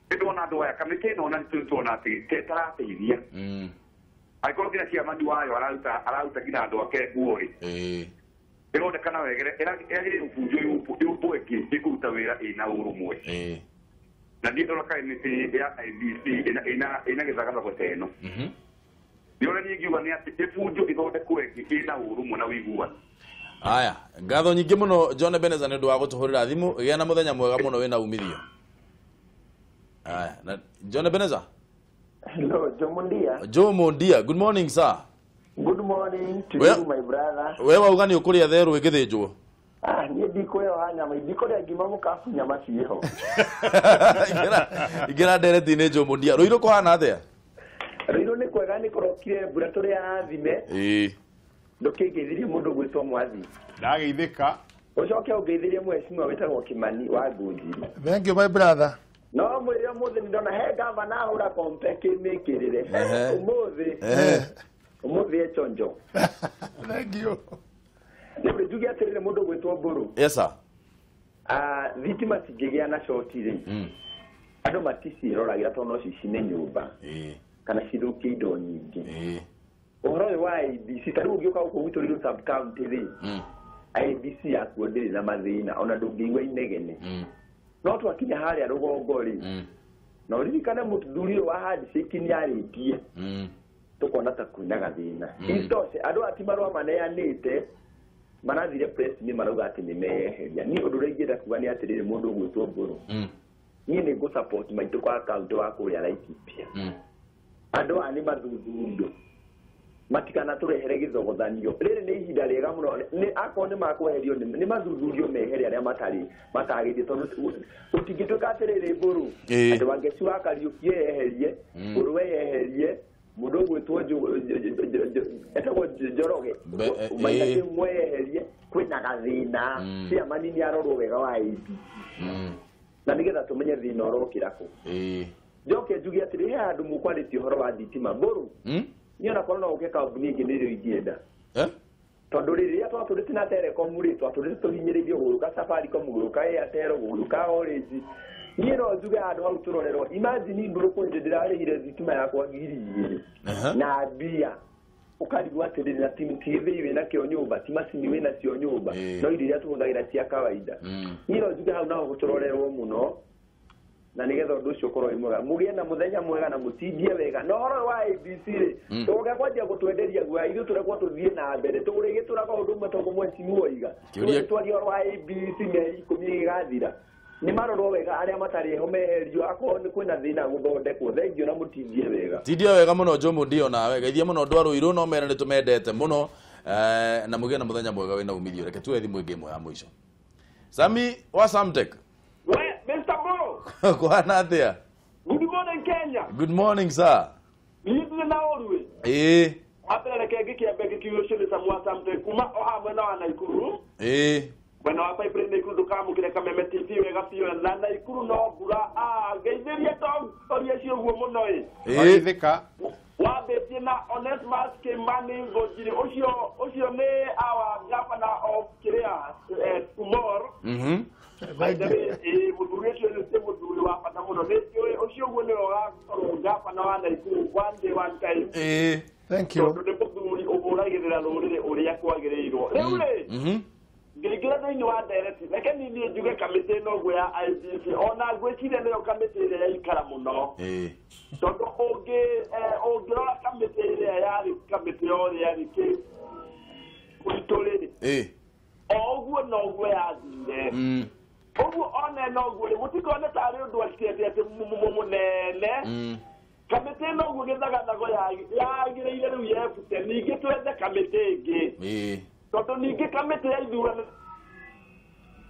I: Nĩndona andũ aya kamĩtĩ ĩno ona nĩtũrona atĩ ĩtarateithia. Angĩkorwo nginya chairman wayo araruta nginya andũ ake nguo rĩ, ĩronekana wega ĩragĩrĩire gũbunjwo yũmbwo ĩngĩ ĩkũruta wĩra ĩna ũrũmwe. Na niĩ ndona kamĩtĩ ya IEBC ĩna gĩthagathago ta ĩno. Nĩ ũrĩa niĩ ingiuga nĩ atĩ ĩbunjwo ĩthondekwo ĩngĩ ĩna ũrũmwe na ũiguano.
A: Aya, ngatho nyingĩ mũno John Ebenezer nĩ ũndũ wa gũtũhũrĩra thimũ. Gĩa na mũthenya mwega mũno wĩna umithio. Aya, na John Ebenezer.
J: Hello, Joe Mundia.
A: Joe Mundia, good morning sir.
J: Good morning to you my brother.
A: We wauga nĩ ũkũrĩa therũ ĩgĩthĩnjwo?
J: Ah, niĩ ndikũrĩa nyama, ndikũrĩa ngima mũkabu nyama ciĩho.
A: Ingĩra ndereti-inĩ Joe Mundia. Rũirũ kũhana atĩa?
J: Rũirũ nĩ kwega, nĩ kũrokire mbura tũrĩ arathime. Ndũkĩngeithirie mũndũ gwĩtwo Mwathi.
G: Ndageithĩka.
J: Ũcoke ũngeithirie mheshimiwa wĩtagwo Kimani wa Ngũnji.
B: Thank you my brother.
J: No mwĩrĩ ũmũthĩ nĩndona he gavana ahũra kompe kĩmĩkĩrĩre. Ũmũthĩ. Ũmũthĩ e chonjo.
B: Thank you.
J: Nĩ njuge atĩrĩrĩ mũndũ gwĩtwo Mbũrũ.
A: Yes sir.
J: Thitima cingĩgĩa na shoti rĩ, andũ maticiĩroragĩra tondũ no cicine nyũmba kana cithũkie indo nyingĩ. Ũhoro ũyũ wa IEBC ta rĩu ũngĩũka gũkũ gwitũ Ruiru sub county rĩ, IEBC yakuo ndĩrĩ na mathĩna ona ndũngĩigua inegene. No twakinya harĩa rũgongo rĩ, na ũririkane mũthuri ũyũ wa handshake nĩ arĩtie, tũkona ta kwĩna gathĩna. Isitoshe andũ aya ti marũa maneanĩte marathire press-inĩ marauga atĩ nĩ meyeheria. Niĩ ũndũ ũrĩa ingĩenda kuga nĩ atĩrĩrĩ mũndũ ũgwĩtwo Mbũrũ, niĩ nĩ ngũ support maitũ kwa kaũntĩ wa kũrĩa Laikipia. Andũ aya nĩ mathuthurio, matikanatũrehere gĩthogothanio. Rĩrĩ nĩ ihinda rĩega mũno, nĩ akorwo nĩ makweherio nĩ mathuthurio mehere arĩa matarĩ matagĩrĩire, tondũ gũtingĩtuĩka atĩrĩrĩ Mbũrũ atĩ Wangeci wa Kariũki eyeherie, Mbũrũ eyeherie, mũndũ ũgwĩtwo etagwo Njoroge Maina Kĩhumo eyeherie, kwĩna gathĩna. Chairman nĩ arorwo wega wa IEBC na nĩgetha tũmenye thĩna ũrokĩra kũ. Njoke njuge atĩrĩ, he handũ mũkwarĩtie ũhoro wa thitima Mbũrũ, niĩ onakorwo no ũke kambuni ĩngĩ nĩrĩo ingĩenda, tondũ rĩrĩa twatũrĩte na Telecom rĩ, twatũrĩte tũhinyĩrĩirio gũgĩũka Safaricom, gũgĩũka Airtel, gũgĩũka Orange. Niĩ no njuge handũ hau tũrorerwo. Imagine Mbũrũ, kwĩ hĩndĩ ndĩrarĩhire thitima yakwa 2,000 na mbia, ũkarigwo atĩrĩrĩ, na ti gĩthĩi wĩnakĩo nyũmba, ti macini wĩnacio nyũmba, no irio iria tũhũthagĩra cia kawaida. Niĩ no njuge hau naho tũrorerwo mũno, na nĩgetha ũndũ ũcio ũkorwo wĩ mwega. Mũgĩe na mũthenya mwega na mũtindie wega. Na ũhoro wa IEBC rĩ, tũgũka kwanjia gũtwenderia guoya, ithuĩ tũrekwo tũthiĩ na mbere, tũrĩgĩtũraga ũndũ ũmwe tondũ mheshimiwa oiga twaria ũhoro wa IEBC mĩeri 10 ĩgĩgathira. Nĩ marorwo wega arĩa matarĩ ho meherio, akorwo nĩ kwĩna thĩna gũthondekwo. Thengiũ na mũtindie wega.
A: Tindia wega mũno Joe Mundia, nawe geithia mũno andũ a Ruiru, no mere nĩ tũmendete mũno, na mũgĩe na mũthenya mwega wĩna umithio. Reke tuoe thimũ ĩngĩ ĩmwe ya mũico. Sami wa Samtech.
K: We, Mr. Mbũrũ.
A: Kũhana atĩa?
K: Good morning Kenya.
A: Good morning sir.
K: Niĩ ndirĩ na ũru ĩ. Wa mbere reke ngĩkĩambe ngĩkiuga ũcio nĩ Samu wa Samtech kuma o haha mwena wa Naikuru. Mwena wa Pipeline Naikuru ndũkamũkĩre Kameme TV wega biũ, na Naikuru no mbura. Ngeithĩrie tongoria cio ũguo mũno ĩ.
G: Wageithĩka.
K: Wambĩtie na Onesmus Kimani Ngũnjiri, ũcio nĩ our governor of kĩrĩa Kumor. Mũthuri ũcio nĩ mũthuri wa bata mũno, nĩ njũĩ ũcio ũguo nĩwe ũgakorwo gavana wa Naikuru one day one time.
B: Thank you.
K: Tondũ nĩ mũthuri ũhũragĩrĩra rũrĩrĩ ũrĩa kwagĩrĩirwo. Rĩu rĩ, ngĩingĩra thĩinĩ wa ndereti, reke niĩ njuge kamĩtĩ ĩno ũguo ya IEBC, ona ngwĩciria nĩyo kamĩtĩ ĩrĩa yaikara mũno, tondũ ũngĩrora kamĩtĩ ĩrĩa yarĩ kamĩtĩ ya ũrĩa yarĩ Mũritũ rĩ o ũguo noguo yathire ũguo one noguo rĩ mũtikone tarĩ ũndũ atĩ mũnene kamĩtĩ ĩno ũguo gĩthagathago yagĩrĩire rĩu yebute ningĩ twethe kamĩtĩ ĩngĩ tondũ ningĩ kamĩtĩ ya ithurano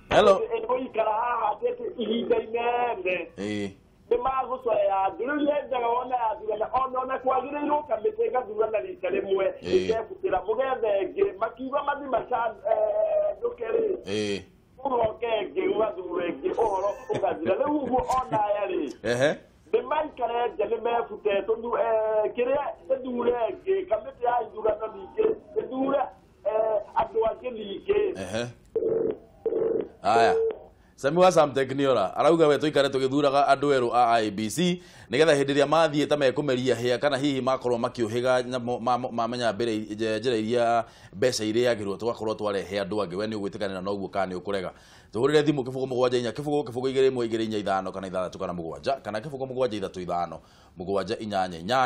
A: hello
K: ĩgũikara haha atĩ ihinda inene nĩ magũcoya andũ rĩu yenjaga wona yathurana ona kwagĩrĩirwo kamĩtĩ ĩgathurana rita rĩmwe ĩkebutĩra mũgethe ĩngĩ makiuga mathi macanũke rĩ ũgoke ĩngĩ ũgathura ĩngĩ ũhoro ũgathira rĩu ũguo ona aya rĩ nĩ maikare nja nĩ mebute kĩrĩa ĩthure ĩngĩ kamĩtĩ ya ithurano ningĩ ĩthure andũ angĩ ningĩ.
A: Aya Sami wa Samtech nĩora arauga we tũikare tũgĩthuraga andũ erũ a IEBC nĩgetha hĩndĩ ĩrĩa mathiĩ ta mekũmeria hĩa kana hihi makorwo makĩũhĩga mamenya mbere njĩra iria mbeca irĩagĩrwo tũgakorwo twarehe andũ angĩ. We nĩ ũgwĩtĩkanĩra na ũguo kana nĩ ũkũrega? Tũhũrĩre thimũ 0 7 4 0 0 2 1 2 4 5 kana 6 kana 7 kana 0 7 3 5 7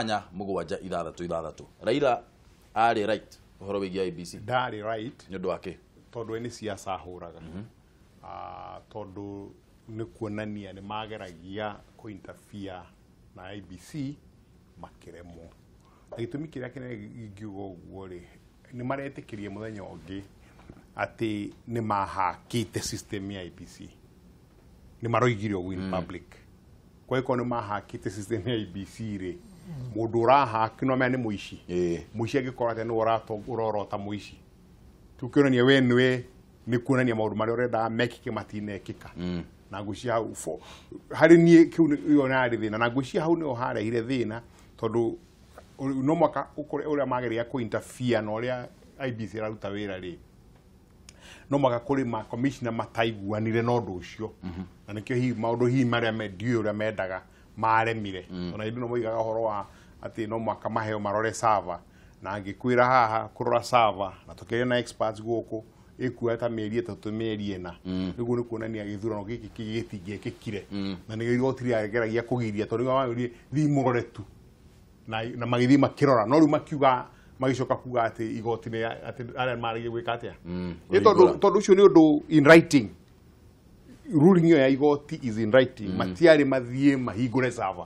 A: 8 8 7 6 6. Raila arĩ right ũhoro wĩgiĩ IEBC?
G: Ndarĩ right
A: nĩ ũndũ wa kĩ?
G: Tondũ nĩ siasa ahũraga tondũ nĩ kuonania nĩ mageragia kũ interfere na IEBC makĩremwo. Na gĩtũmi kĩrĩa kĩnene ingiuga ũguo rĩ nĩ maretĩkĩrie mũthenya ũngĩ atĩ nĩ mahakĩte system ya IEBC. Nĩ maroigire ũguo in public. Kwa hiyo nĩ mahakĩte system ya IEBC rĩ mũndũ ũrahaki no menya nĩ mũici. Mũici angĩkorwo atĩ nĩ ũrorota mũici tukionania we nĩwe nĩ kuonania maũndũ marĩa ũrendaga mekĩke matinekĩka. Na ngwĩciria hau harĩ niĩ kĩu ĩyo yarĩ thĩna na ngwĩciria hau nĩho harehire thĩna tondũ no mwaka ũrĩa mageria kũ interfere na ũrĩa IEBC ĩraruta wĩra rĩ no mwaka kũrĩ ma commissioner mataiguanire na ũndũ ũcio na nĩkĩo hihi maũndũ hihi marĩa ndiũĩ ũrĩa mendaga maremire. Ona hĩndĩ no moigaga ũhoro wa atĩ no mwaka maheo marore server na ngĩkwĩra haha kũrora server na tũkĩaria na experts gũkũ ĩkuoya ta mĩeri 3 mĩeri 4 nĩguo nĩ kuonania gĩthurano gĩkĩ gĩtingĩekĩkire na nĩgĩo igoti rĩageragia kũgiria tondũ nĩo thiĩ mũrore tu na magĩthiĩ makĩrora no rĩu makiuga magĩcoka kuga atĩ igoti nĩ atĩ arĩa maragia gwĩka atĩa tondũ ũcio nĩ ũndũ in writing ruling ĩyo ya igoti is in writing matiarĩ mathiĩ mahingũre server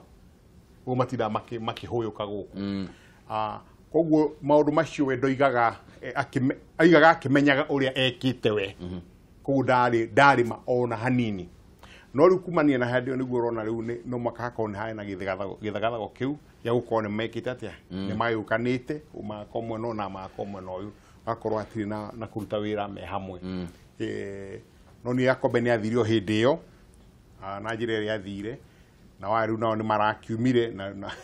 G: ũguo matindaga makĩhũyũka gũkũ. Koguo maũndũ macio we ndoigaga aigaga akĩmenyaga ũrĩa ekĩte we koguo ndarĩ ma ona hanini. No rĩu kumania na hĩndĩ ĩyo nĩguo ũrona rĩu no mwaka hakorwo nĩ harĩ na gĩthagathago kĩu gĩa gũkorwo nĩ mekĩte atĩa nĩ magĩũkanĩte magakorwo mwena ũyũ na magakorwo mwena ũyũ gakorwo hatirĩ na kũruta wĩra me hamwe. No nĩ Akombe nĩ athire o hĩndĩ ĩyo na njĩra ĩrĩa athire na wa rĩu nao nĩ marakiumire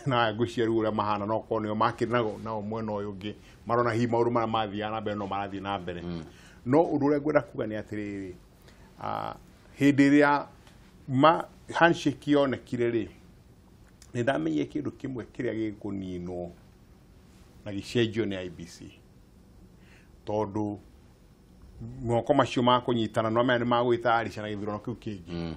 G: na ngwĩciria rĩu ũrĩa mahana no korwo nĩo makĩrĩ nao mwena ũyũ ũngĩ marona hihi maũndũ marĩa mathiaga na mbere no marathiĩ na mbere. No ũndũ ũrĩa ngwenda kuga nĩ atĩrĩrĩ hĩndĩ ĩrĩa handshake yonekire rĩ nĩ ndamenyire kĩndũ kĩmwe kĩrĩa gĩkũninwo na gĩcenjio nĩ IEBC tondũ moko macio ma kũnyitana no maya nĩ magwĩtayarisha na gĩthurano kĩu kĩngĩ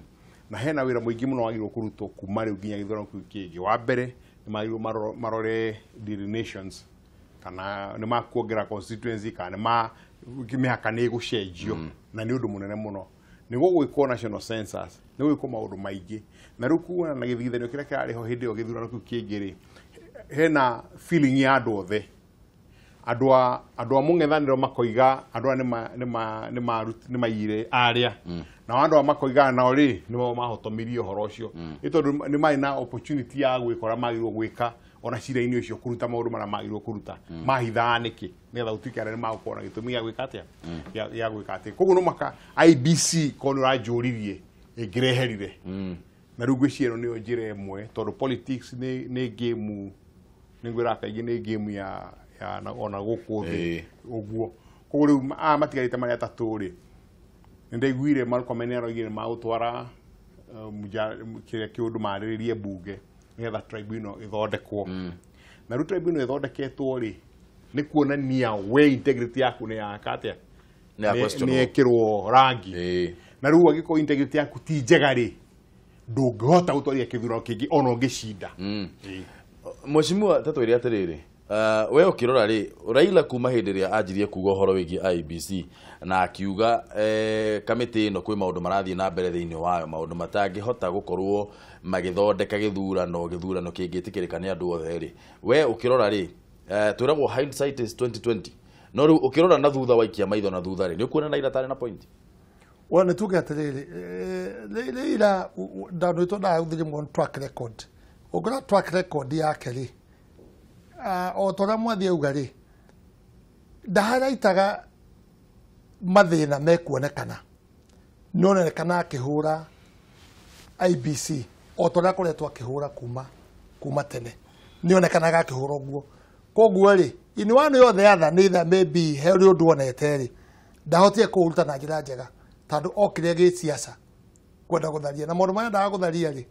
G: na hena wĩra mũingĩ mũno wagĩrĩirwo kũrutwo kuma rĩu nginya gĩthurano kĩu kĩngĩ. Wa mbere nĩ magĩrĩirwo marore delineations kana nĩ makuongerera constituency kana nĩ ma mĩhaka nĩ ĩgũcenjio na nĩ ũndũ mũnene mũno. Nĩ gũgwĩkwo national census nĩ gũgwĩkwo maũndũ maingĩ na rĩu kuona na gĩthithanio kĩrĩa kĩrarĩ ho hĩndĩ ĩyo gĩthurano kĩu kĩngĩ rĩ hena feeling ya andũ othe andũ a mũng'ethanĩro makoiga andũ aya nĩ maiyire arĩa na andũ a makoiga nao rĩ nĩo mahotomirie ũhoro ũcio nĩ tondũ nĩ marĩ na opportunity ya gwĩka ũrĩa magĩrĩirwo gwĩka ona cira-inĩ ũcio kũruta maũndũ marĩa magĩrĩirwo kũruta mahithaga nĩkĩ nĩgetha gũtuĩke arĩa nĩ magũkorwo na gĩtũmi gĩa gwĩka atĩa gĩa gwĩka atĩa. Koguo no maka IEBC korwo nĩ ũranjũririe ĩngĩreherire na rĩu ngwĩciria ĩno nĩyo njĩra ĩmwe tondũ politics nĩ game nĩ ngwĩraga kaingĩ nĩ game ya ona gũkũ thĩ ũguo. Koguo rĩu aya matigarĩte marĩa atatũ rĩ nĩ ndaiguire Malcolm nĩ aroigire nĩ magũtwara kĩrĩa kĩũndũ marĩrĩrie mbunge nĩgetha tribunal ĩthondekwo. Na rĩu tribunal ĩthondeketwo rĩ nĩ kuonania we integrity yaku nĩ yaka atĩa nĩ ĩkĩrwo rangi na rĩu angĩkorwo integrity yaku ti njega rĩ ndũngĩhota gũtwaria kĩthurano kĩngĩ ona ũngĩcinda.
A: Mheshimiwa tatwĩre atĩrĩrĩ We ũkĩrora rĩ, Raila kuma hĩndĩ ĩrĩa anjirie kuga ũhoro wĩgiĩ IEBC na akiuga kamĩtĩ ĩno kwĩ maũndũ marathiĩ na mbere thĩinĩ wayo, maũndũ matangĩhota gũkorwo magĩthondeka gĩthurano kĩngĩtĩkĩrĩka nĩ andũ othe rĩ, we ũkĩrora rĩ, twĩragwo hindsight is 2020, no rĩu ũkĩrora na thutha waikia maitho na thutha rĩ, nĩ ũkuona Raila tarĩ na point?
B: Well, nĩ tuge atĩrĩrĩ, Raila ndanwĩtwo ndagũthirie mũno track record. Ũngĩrora track record yake rĩ, o ta ũrĩa Mwathi auga rĩ, ndaharaitaga mathĩna mekuonekana, nĩonekana akĩhũra IEBC o ta ũrĩa akoretwo akĩhũra kuma tene, nĩonekanaga akĩhũra ũguo. Koguo rĩ, in one way or the other, neither maybe he ũndũ onete rĩ, ndahotire kũũruta na njĩra njega tondũ okire gĩciaca kwenda gũtharia, na maũndũ marĩa endaga gũtharia rĩ,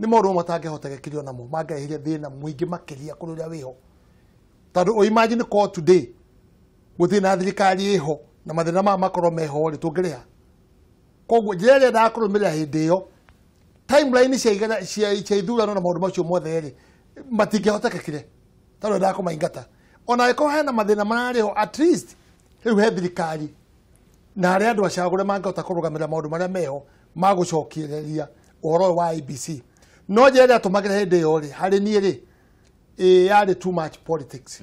B: nĩ maũndũ matangĩhotekekire onamo, mangĩrehire thĩna mũingĩ makĩria kũrĩ ũrĩa wĩho. Tondũ ũ imagine ko today gũtirĩ na thirikari ĩho na mathĩna maya makorwo meho rĩ, tũngĩrĩha. Koguo njĩra ĩrĩa endaga kũrũmĩrĩra hĩndĩ ĩyo, timeline cia ithurano na maũndũ macio mothe rĩ, matingĩhotekekire tondũ endaga kũmaingata. Ona angĩkorwo hena mathĩna mararĩ ho, at least rĩu he thirikari na harĩa andũ acagũre mangĩhota kũrũgamĩrĩra maũndũ marĩa meho ma gũcokereria ũhoro ũyũ wa IEBC. No njĩra ĩrĩa atũmagĩra hĩndĩ ĩyo rĩ, harĩ niĩ rĩ, yarĩ too much politics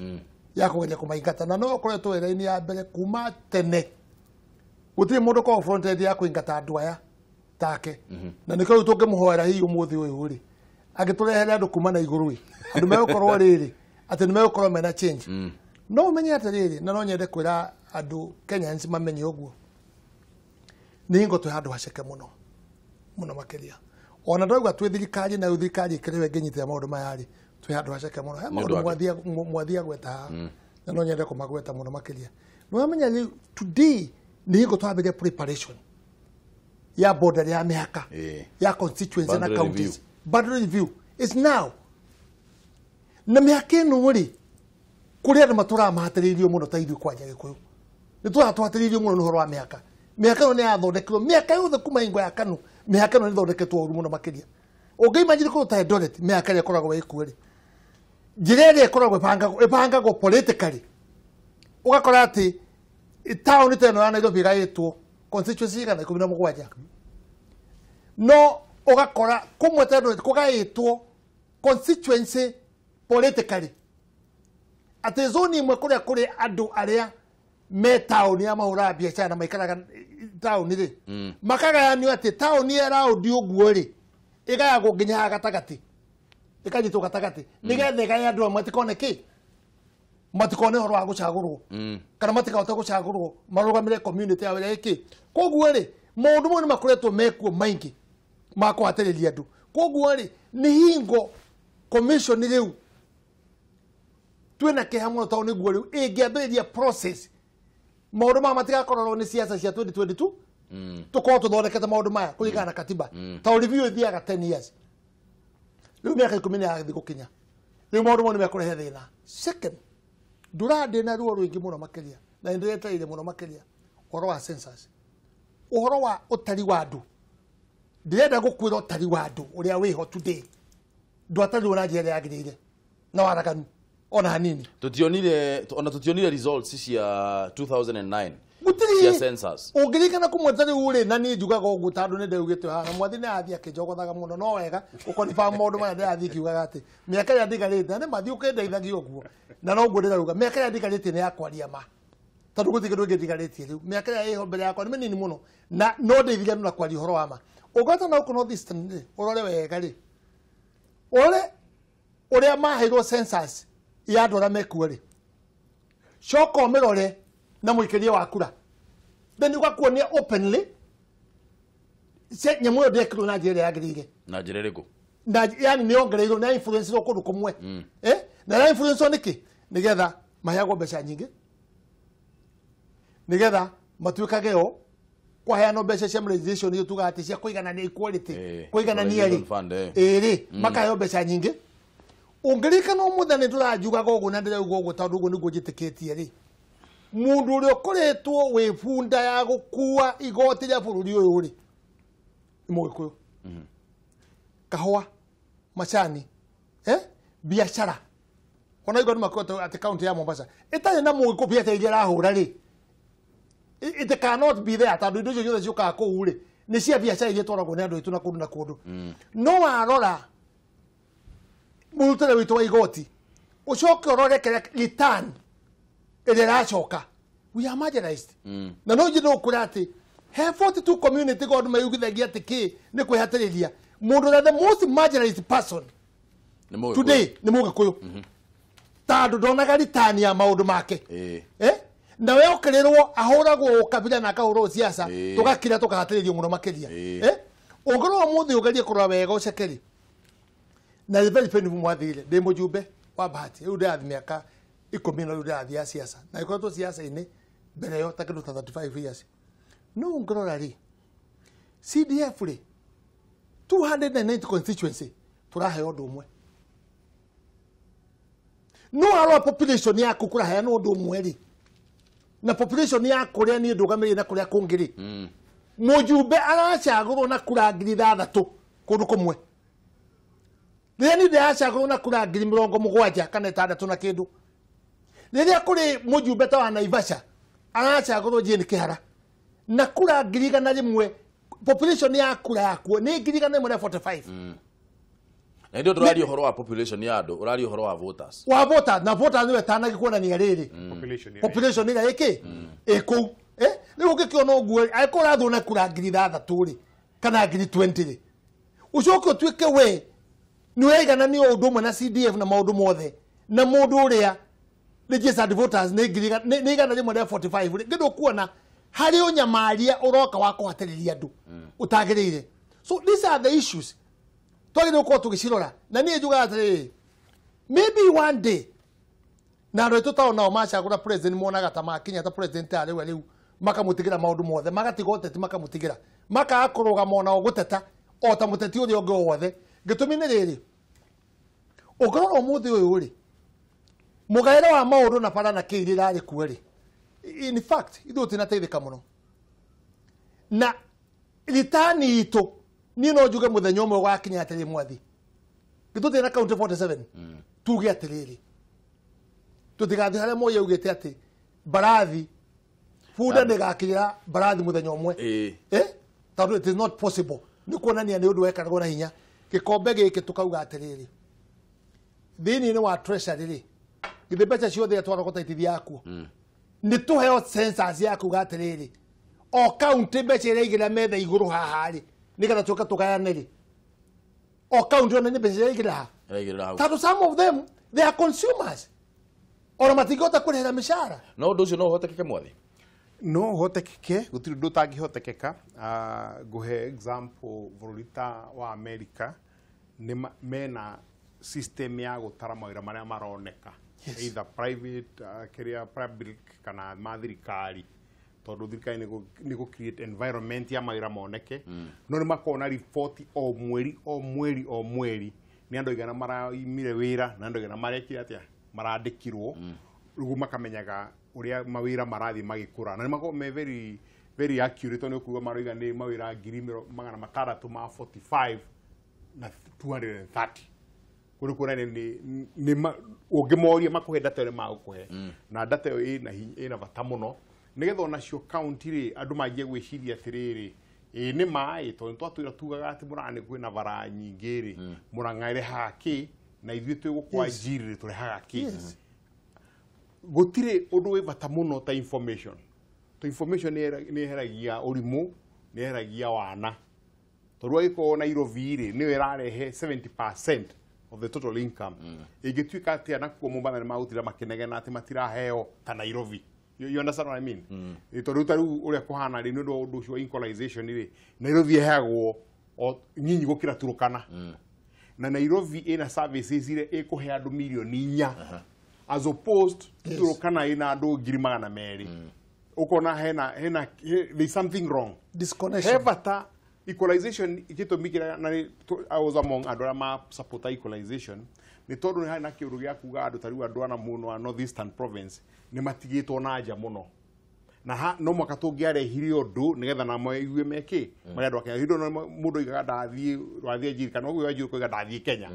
B: ya kũgeria kũmaingata, na no ũkoretwo wĩra-inĩ ya mbere kuma tene. Gũtirĩ mũndũ ũkoragwo front end ya kũingata andũ aya take, na nĩkĩo rĩu tũngĩmũhoera hihi ũmũthĩ ũyũ rĩ, angĩtũrehere andũ kuma na igũrũ rĩ, andũ megũkorwo rĩrĩ atĩ nĩ megũkorwo mena change. No ũmenye atĩrĩrĩ, na no nyende kwĩra andũ Kenyans mamenye ũguo, nĩ hingo twĩ handũ haceke mũno mũno makĩria. Ona ndauga twĩ thirikari na thirikari ĩkĩrĩ ĩngĩnyitĩra maũndũ maya rĩ, twĩ handũ haceke mũno. He maũndũ Mwathi agweta haha, na no nyende kũmagweta mũno makĩria. Nĩ wamenya rĩu today nĩ hingo twambĩrĩria preparation ya border ya mĩhaka ya constituency na counties. Boundary review is now. Na mĩhaka ĩno rĩ, kũrĩ andũ matũraga mahatĩrĩirio mũno ta ithuĩ kwanja Gĩkũyũ, nĩ tũratũhatĩrĩirio mũno nĩ ũhoro wa mĩhaka. Mĩhaka ĩno nĩ yathondekirwo mĩaka yothe kuma hingo ya KANU, mĩhaka ĩno nĩ ĩthondeketwo ũru mũno makĩria. Ũngĩimagine kũndũ ta Eldoret, mĩhaka ĩrĩa ĩkoragwo ĩkuo rĩ, njĩra ĩrĩa ĩkoragwo ĩbangagwo politically, ũgakora atĩ taũni ta ĩno ya Nairobi ĩgaĩtwo constituency 117, no ũgakora kũmwe ta Eldoret kũgaĩtwo constituency politically, atĩ zone ĩmwe kũrĩa kũrĩ andũ arĩa me taũni ya mahũraga biacara na maikaraga taũni rĩ, makagayanio atĩ taũni ya raũndi ũguo rĩ, ĩgayagwo nginya haha gatagatĩ, ĩkanyitwo gatagatĩ, nĩgetha ĩgaye andũ amwe matikone kĩ, matikone ũhoro wa gũcagũrwo, kana matikahote gũcagũrwo marũgamĩre community yao ĩrĩa ĩkĩ. Koguo rĩ, maũndũ mau nĩ makoretwo mekuo maingĩ ma kũhatĩrĩria andũ. Koguo rĩ, nĩ hingo commission rĩu twĩna kĩeha mũno tondũ nĩguo rĩu ĩngĩambĩrĩria process, maũndũ maya matigakorwo nĩ ciaca cia 2022, tũkorwo tũthondekete maũndũ maya kũringana na katiba. Tondũ review ĩthiaga 10 years, rĩu mĩaka 10 nĩ yathiĩ gũkinya, rĩu maũndũ mau nĩ mekũrehe thĩna. Second, ndũra ndĩna ruo rũingĩ mũno makĩria, na nĩndĩretereire mũno makĩria ũhoro wa census, ũhoro wa ũtari wa andũ. Ndĩrenda gũkwĩra ũtari wa andũ ũrĩa wĩho today ndwatarirwo na njĩra ĩrĩa yagĩrĩire na waraganu ona hanini.
A: Tutionire results cia 2009 cia census.
B: Ũngĩririkana kũmwe ta rĩu rĩ, na niĩ njugaga ũguo tondũ nĩ ndaugĩte haha, Mwathi nĩ athiĩ akĩnjogothaga mũno, no wega ũkonifirm maũndũ maya ndĩrathiĩ ngiugaga atĩ mĩaka ĩrĩa ndigarĩte, na nĩ mathiĩ ũkĩndeithagia ũguo, na noguo ndĩrauga mĩaka ĩrĩa ndigarĩtie nĩ ya kwaria ma, tondũ gũtirĩ kĩndũ kĩngĩ ndigarĩtie rĩu. Mĩaka ĩrĩa ĩho mbere yakwa nĩ mĩnini mũno, na no ndeithirie andũ na kwaria ũhoro wa ma. Ũngĩhota na gũkũ North Eastern rĩ, ũrore wega rĩ, ũrore ũrĩa maheirwo census ya andũ arĩa mekuo rĩ, coka ũmĩrore na mũikĩrie wa kura, then ũgakuonia openly nyamũ ĩyo ndĩekirwo na njĩra ĩrĩa yagĩrĩire.
A: Na njĩra ĩrĩkũ?
B: Na yani nĩ yongereirwo na influence kũndũ kũmwe, na ya influence nĩkĩ? Nĩgetha maheagwo mbeca nyingĩ, nĩgetha matuĩkage o kwaheanwo mbeca cia mobilization iria tugaga atĩ cia kũiganania equality, kũiganania rĩ, ĩrĩ makaheo mbeca nyingĩ. Ũngĩririkana ũmũthĩ nĩ tũranjugaga ũguo na ndĩrauga ũguo tondũ ũguo nĩguo njĩtĩkĩtie rĩ, mũndũ ũrĩa ũkoretwo wĩ bunda ya gũkua igoti rĩa bũrũri ũyũ rĩ, nĩ Mũgĩkũyũ. Kahũa, macani, biacara Ona igwa nĩ atĩ county ya Mombasa ĩtarĩ na mũgĩkũyũ biacara iria ĩrahũra rĩ, it cannot be there tondũ indo icio ciothe ciũkaga kũu rĩ nĩ cia biacara iria itwaragwo nĩ andũ aitũ na kũndũ na kũndũ. No warora mũrutĩre witũ wa igoti ũcoke ũrore kĩrĩa return ĩrĩa ĩracoka, we are marginalized. Na no njĩndũ ũkũra atĩ he 42 community god mayugithagia atĩ kĩ nĩ kwĩhatĩrĩria mũndũ ũrĩa the most marginalized person today nĩ mũgĩkũyũ tondũ ndonaga return ya maũndũ make. Na we okĩrĩrwo ahũragwo ũkabira na akahũrwo siasa tũgakira tũkahatĩrĩrio mũno makĩria. Ũngĩrora ũmũthĩ ũgerie kũrora wega ũcekeri na very painful mwathire ndĩ mũjumbe wa Bahati rĩu ndĩrathiĩ mĩaka 10 na rĩu ndĩrathiĩ ya siasa na ĩkoretwo siasa-inĩ mbere ĩyo ta kĩndũ ta 35 years. No ũngĩrora rĩ CDF rĩ 290 constituency tũraheo ũndũ ũmwe. No arora population yaku kũraheanwo ũndũ ũmwe rĩ na population ya kũrĩa niĩ ndũgamĩrĩire na kũrĩa kũngĩ rĩ, mũjumbe aracagũrwo na kura 6,000 kũndũ kũmwe, rĩrĩa niĩ ndĩracagũrwo na kura 70,000 kana 6 na kĩndũ. Rĩrĩa kũrĩ mũjumbe ta wa Naivasha aracagũrwo Jane Kĩhara na kura 101,000, population ya kura yakuo nĩ 145.
A: Na ndio tũraria ũhoro wa population ya andũ, ũraria ũhoro wa voters.
B: Wa voters na voters nĩwe tanagĩkuonania rĩrĩ population ĩrĩa ĩkĩ ĩkũu. Rĩu ũngĩkĩona ũguo angĩkorwo ũrathwo na kura 6,000 rĩ kana 20,000 rĩ, ũcoke ũtuĩke we nĩ ũraigananio ũndũ ũmwe na CDF na maũndũ mothe na mũndũ ũrĩa registered voters nĩ 145 rĩ, ngĩndũ kuona harĩ ũnyamaria ũroka wa kũhatĩrĩria andũ ũtagĩrĩire. So these are the issues twagĩrĩirwo gũkorwo tũgĩcirora. Na niĩ njugaga atĩrĩrĩ, maybe one day na andũ aitũ tao nao macagũra president monaga ta makinya ta president arĩ rĩu makamũtigĩra maũndũ mothe, magatiga ũteti makamũtigĩra, makaga kũrũgama onao gũteta o ta mũteti ũrĩa ũngĩ o wothe. Gĩtũmi nĩ rĩrĩ, ũngĩrora ũmũthĩ ũyũ rĩ, mũgaĩre wa maũndũ na bara na kĩ iria irarĩ kuo rĩ, in fact ithuĩ tũtinateithĩka mũno na ritani itũ. Niĩ no njuge mũthenya ũmwe wakinya atĩrĩ mwathi gĩtũtĩ na county 47 tuge atĩrĩrĩ tũtigathiĩ harĩa Moi augĩte atĩ mbarathi bunda ndĩgakinyĩra mbarathi mũthenya ũmwe, tondũ it is not possible. Nĩ kuonania nĩ ũndũ wekanagwo na hinya. Gĩkombe gĩkĩ tũkauga atĩrĩrĩ thĩinĩ wa treasury rĩ, githĩ mbeca ciothe itwaragwo ta itithia yakuo nĩ tũheo census ya kuga atĩrĩrĩ o county mbeca iria igĩrĩra metha igũrũ haha rĩ nĩgetha tũke tũgayane rĩ, o county ona nĩ mbeca iria igĩrĩra haha, tondũ some of them they are consumers ona matingĩhota kũrĩhĩra mĩcara.
A: No ũndũ ũcio no ũhotekeke mwathi?
G: No ũhotekeke, gũtirĩ ũndũ ũtangĩhotekeka. Ngũhe example bũrũri ta wa America nĩ mena system ya gũtara mawĩra marĩa maroneka, either private kĩrĩa public kana ma thirikari, tondũ thirikari nĩ gũ create environment ya mawĩra moneke. No nĩ makoragwo na report o mweri o mweri o mweri nĩ andũ aigana maraimire wĩra na andũ aigana marekire atĩa marandĩkirwo, rĩu makamenyaga ũrĩa mawĩra marathiĩ magĩkũra, na nĩ makoragwo me very very accurate tondũ nĩ ũkuga maroiga nĩ mawĩra 645 na 230 kũrĩ kuonania nĩ ũngĩmoria makũhe data ĩrĩa magũkũhe, na data ĩyo ĩna bata mũno nĩgetha onacio county rĩ andũ manjie gwĩciria atĩrĩrĩ, ĩĩ nĩ maĩ tondũ twatwĩra tugaga atĩ Murang'a nĩ kwĩna bara nyingĩ rĩ, Murang'a ĩrehaga kĩ na ithuĩ twĩ gũkwa Njiri rĩ tũrehaga kĩ. Gũtirĩ ũndũ wĩ bata mũno ta information. To information nĩ ĩheragia ũrimũ, nĩ ĩheragia wana, tondũ angĩkorwo Nairobi rĩ nĩyo ĩrarehe 70% of the total income, ĩngĩtuĩka atĩa nakuo Mombatha nĩ magũtinda makĩnegena atĩ matiraheo ta Nairobi. You understand what I mean? Tondũ ta rĩu ũrĩa kũhana rĩ nĩ ũndũ wa ũndũ ũcio wa equalization rĩ, Nairobi ĩheagwo o nyinyi gũkĩra Turkana, na Nairobi ĩna services iria ĩkũhe andũ 4 million as opposed to Turkana ĩna andũ 200,000. Ũkona hena there's something wrong,
B: disconnection.
G: He bata equalization gĩtũmi kĩrĩa na I was among andũ arĩa ma support equalization nĩ tondũ nĩ harĩ na kĩũndũ gĩa kuga andũ ta rĩu andũ ana mũno a North Eastern Province nĩ matigĩtwo na nja mũno, na no mwaka tũngĩarehire ũndũ nĩgetha na maigue mekĩ marĩa andũ a Kenya. Hĩndĩ ĩyo mũndũ oigaga ndathiĩ wathiĩ Njiri kana ũguo Njiri koiga ndathiĩ Kenya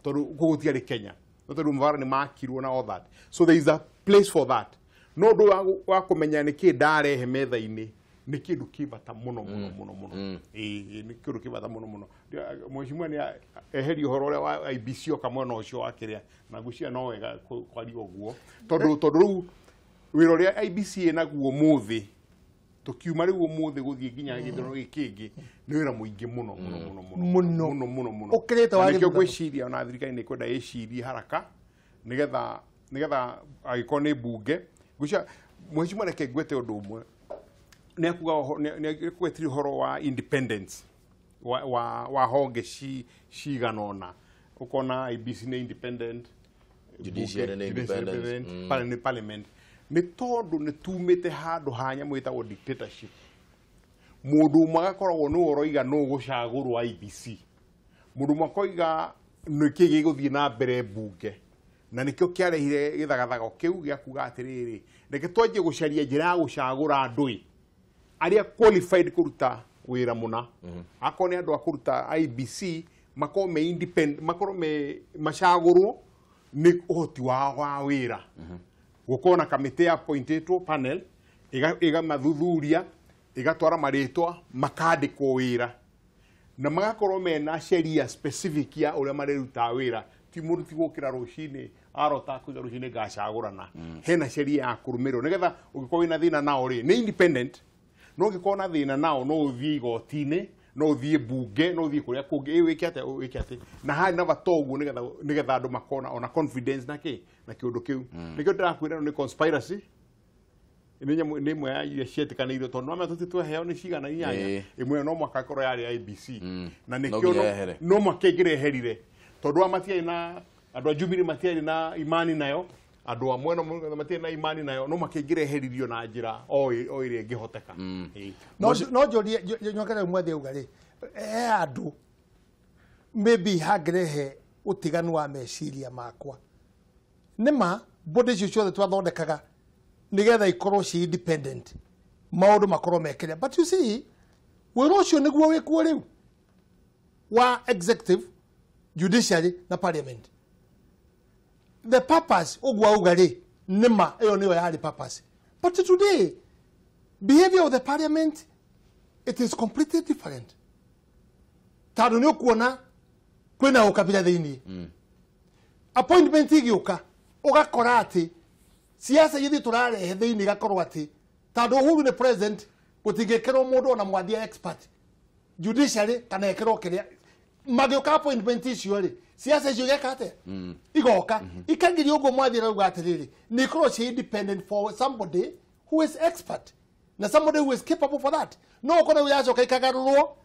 G: tondũ kũu gũtiarĩ Kenya. No tondũ mabara nĩ makirwo na all that. So there is a place for that. No ũndũ wa kũmenya nĩkĩ ndarehe metha-inĩ nĩ kĩndũ kĩ bata mũno mũno mũno mũno. Ĩĩ nĩ kĩndũ kĩ bata mũno mũno. Mheshimiwa nĩ eherie ũhoro ũrĩa wa IEBC oka mwena ũcio wa kĩrĩa na ngwĩciria no wega kwaria ũguo tondũ rĩu wĩra ũrĩa IEBC ĩnaguo ũmũthĩ tukiuma rĩu ũmũthĩ gũthiĩ nginya gĩthurano gĩkĩ kĩngĩ nĩ wĩra mũingĩ mũno mũno mũno mũno mũno mũno mũno.
B: Ũkĩrĩte wa
G: nĩkĩo ngwĩciria ona thirikari nĩ ĩkwenda ĩcirie haraka nĩgetha angĩkorwo nĩ mbunge ngwĩciria mheshimiwa reke ngwete ũndũ ũmwe nĩ akuga nĩ akwetire ũhoro wa independence wa honge cigana ũna ũkona IEBC nĩ independent,
A: judiciary nĩ independent,
G: parliament nĩ tondũ nĩ tumĩte handũ ha nyamũ ĩtagwo dictatorship. Mũndũ ũmwe agakoragwo nĩwe ũroiga nũ gũcagũrwo IEBC, mũndũ ũmwe akoiga nĩkĩ gĩgũthiĩ na mbere mbunge, na nĩkĩo kĩarehire gĩthagathago kĩu gĩa kuga atĩrĩrĩ reke twanjie gũcaria njĩra ya gũcagũra andũ ĩ arĩa qualified kũruta wĩra mũna. Akorwo nĩ andũ a kũruta IEBC makorwo me independent, makorwo me macagũrwo nĩ ũhoti wao wa wĩra. Gũkorwo na kamĩtĩ appointĩtwo panel ĩgamathuthuria ĩgatwara marĩtwa makandĩkwo wĩra na magakorwo mena sheria specific ya ũrĩa marĩrutaga wĩra. Ti mũndũ ti gũkĩra rũcinĩ arota kuga rũcinĩ ngacagũrana, hena sheria ya kũrũmĩrĩrwo nĩgetha ũngĩkorwo wĩna thĩna nao rĩ nĩ independent, no ũngĩkorwo na thĩna nao no ũthiĩ igoti-inĩ, no ũthiĩ mbunge, no ũthiĩ kũrĩa kũngĩ, wĩke atĩa wĩke atĩa, na harĩ na bata ũguo nĩgetha andũ makona ona confidence na kĩ na kĩũndũ kĩu. Nĩkĩo ndĩrakwĩra nĩ conspiracy nĩ nyamũ nĩ ĩmwe ya iria cietĩkanĩirio tondũ no tũti tweheo nĩ cigana inyanya ĩmwe no mwaka ĩkorwo yarĩ IEBC na nĩkĩo no mwaka ĩngĩreherire tondũ a matiarĩ na andũ a Jubilee matiarĩ na imani nayo, andũ a mwena matiarĩ na imani nayo, no mwaka ĩngĩreheririo na njĩra o ĩrĩa ĩngĩhoteka.
B: No njũrie nyongere mwathi auga rĩ he andũ maybe hangĩrehe ũtiganu wa meciria makwa nĩma body icio ciothe twathondekaga nĩgetha ikorwo ci independent maũndũ makorwo mekĩrĩa, but you see wĩra ũcio nĩguo wĩkuo rĩu wa executive, judiciary na parliament. The purpose ũguo auga rĩ nĩma ĩyo nĩyo yarĩ purpose, but today behavior of the parliament it is completely different. Tondũ nĩ ũkuona kwĩna ũkabira thĩinĩ, appointment igĩũka ũgakora atĩ siasa ithuĩ tũrarehe thĩinĩ igakorwo atĩ tondũ Uhuru nĩ president gũtingĩkĩrwo mũndũ ona mwathia expert judiciary kana ĩkĩrwo kĩrĩa magĩũka appointment icio rĩ siasa icio igeka atĩa igoka ikagiria ũguo mwathia arauga atĩrĩrĩ nĩ ikorwo ci independent for somebody who is expert na somebody who is capable for that. No ũkore rĩu yacoka ikagarũrwo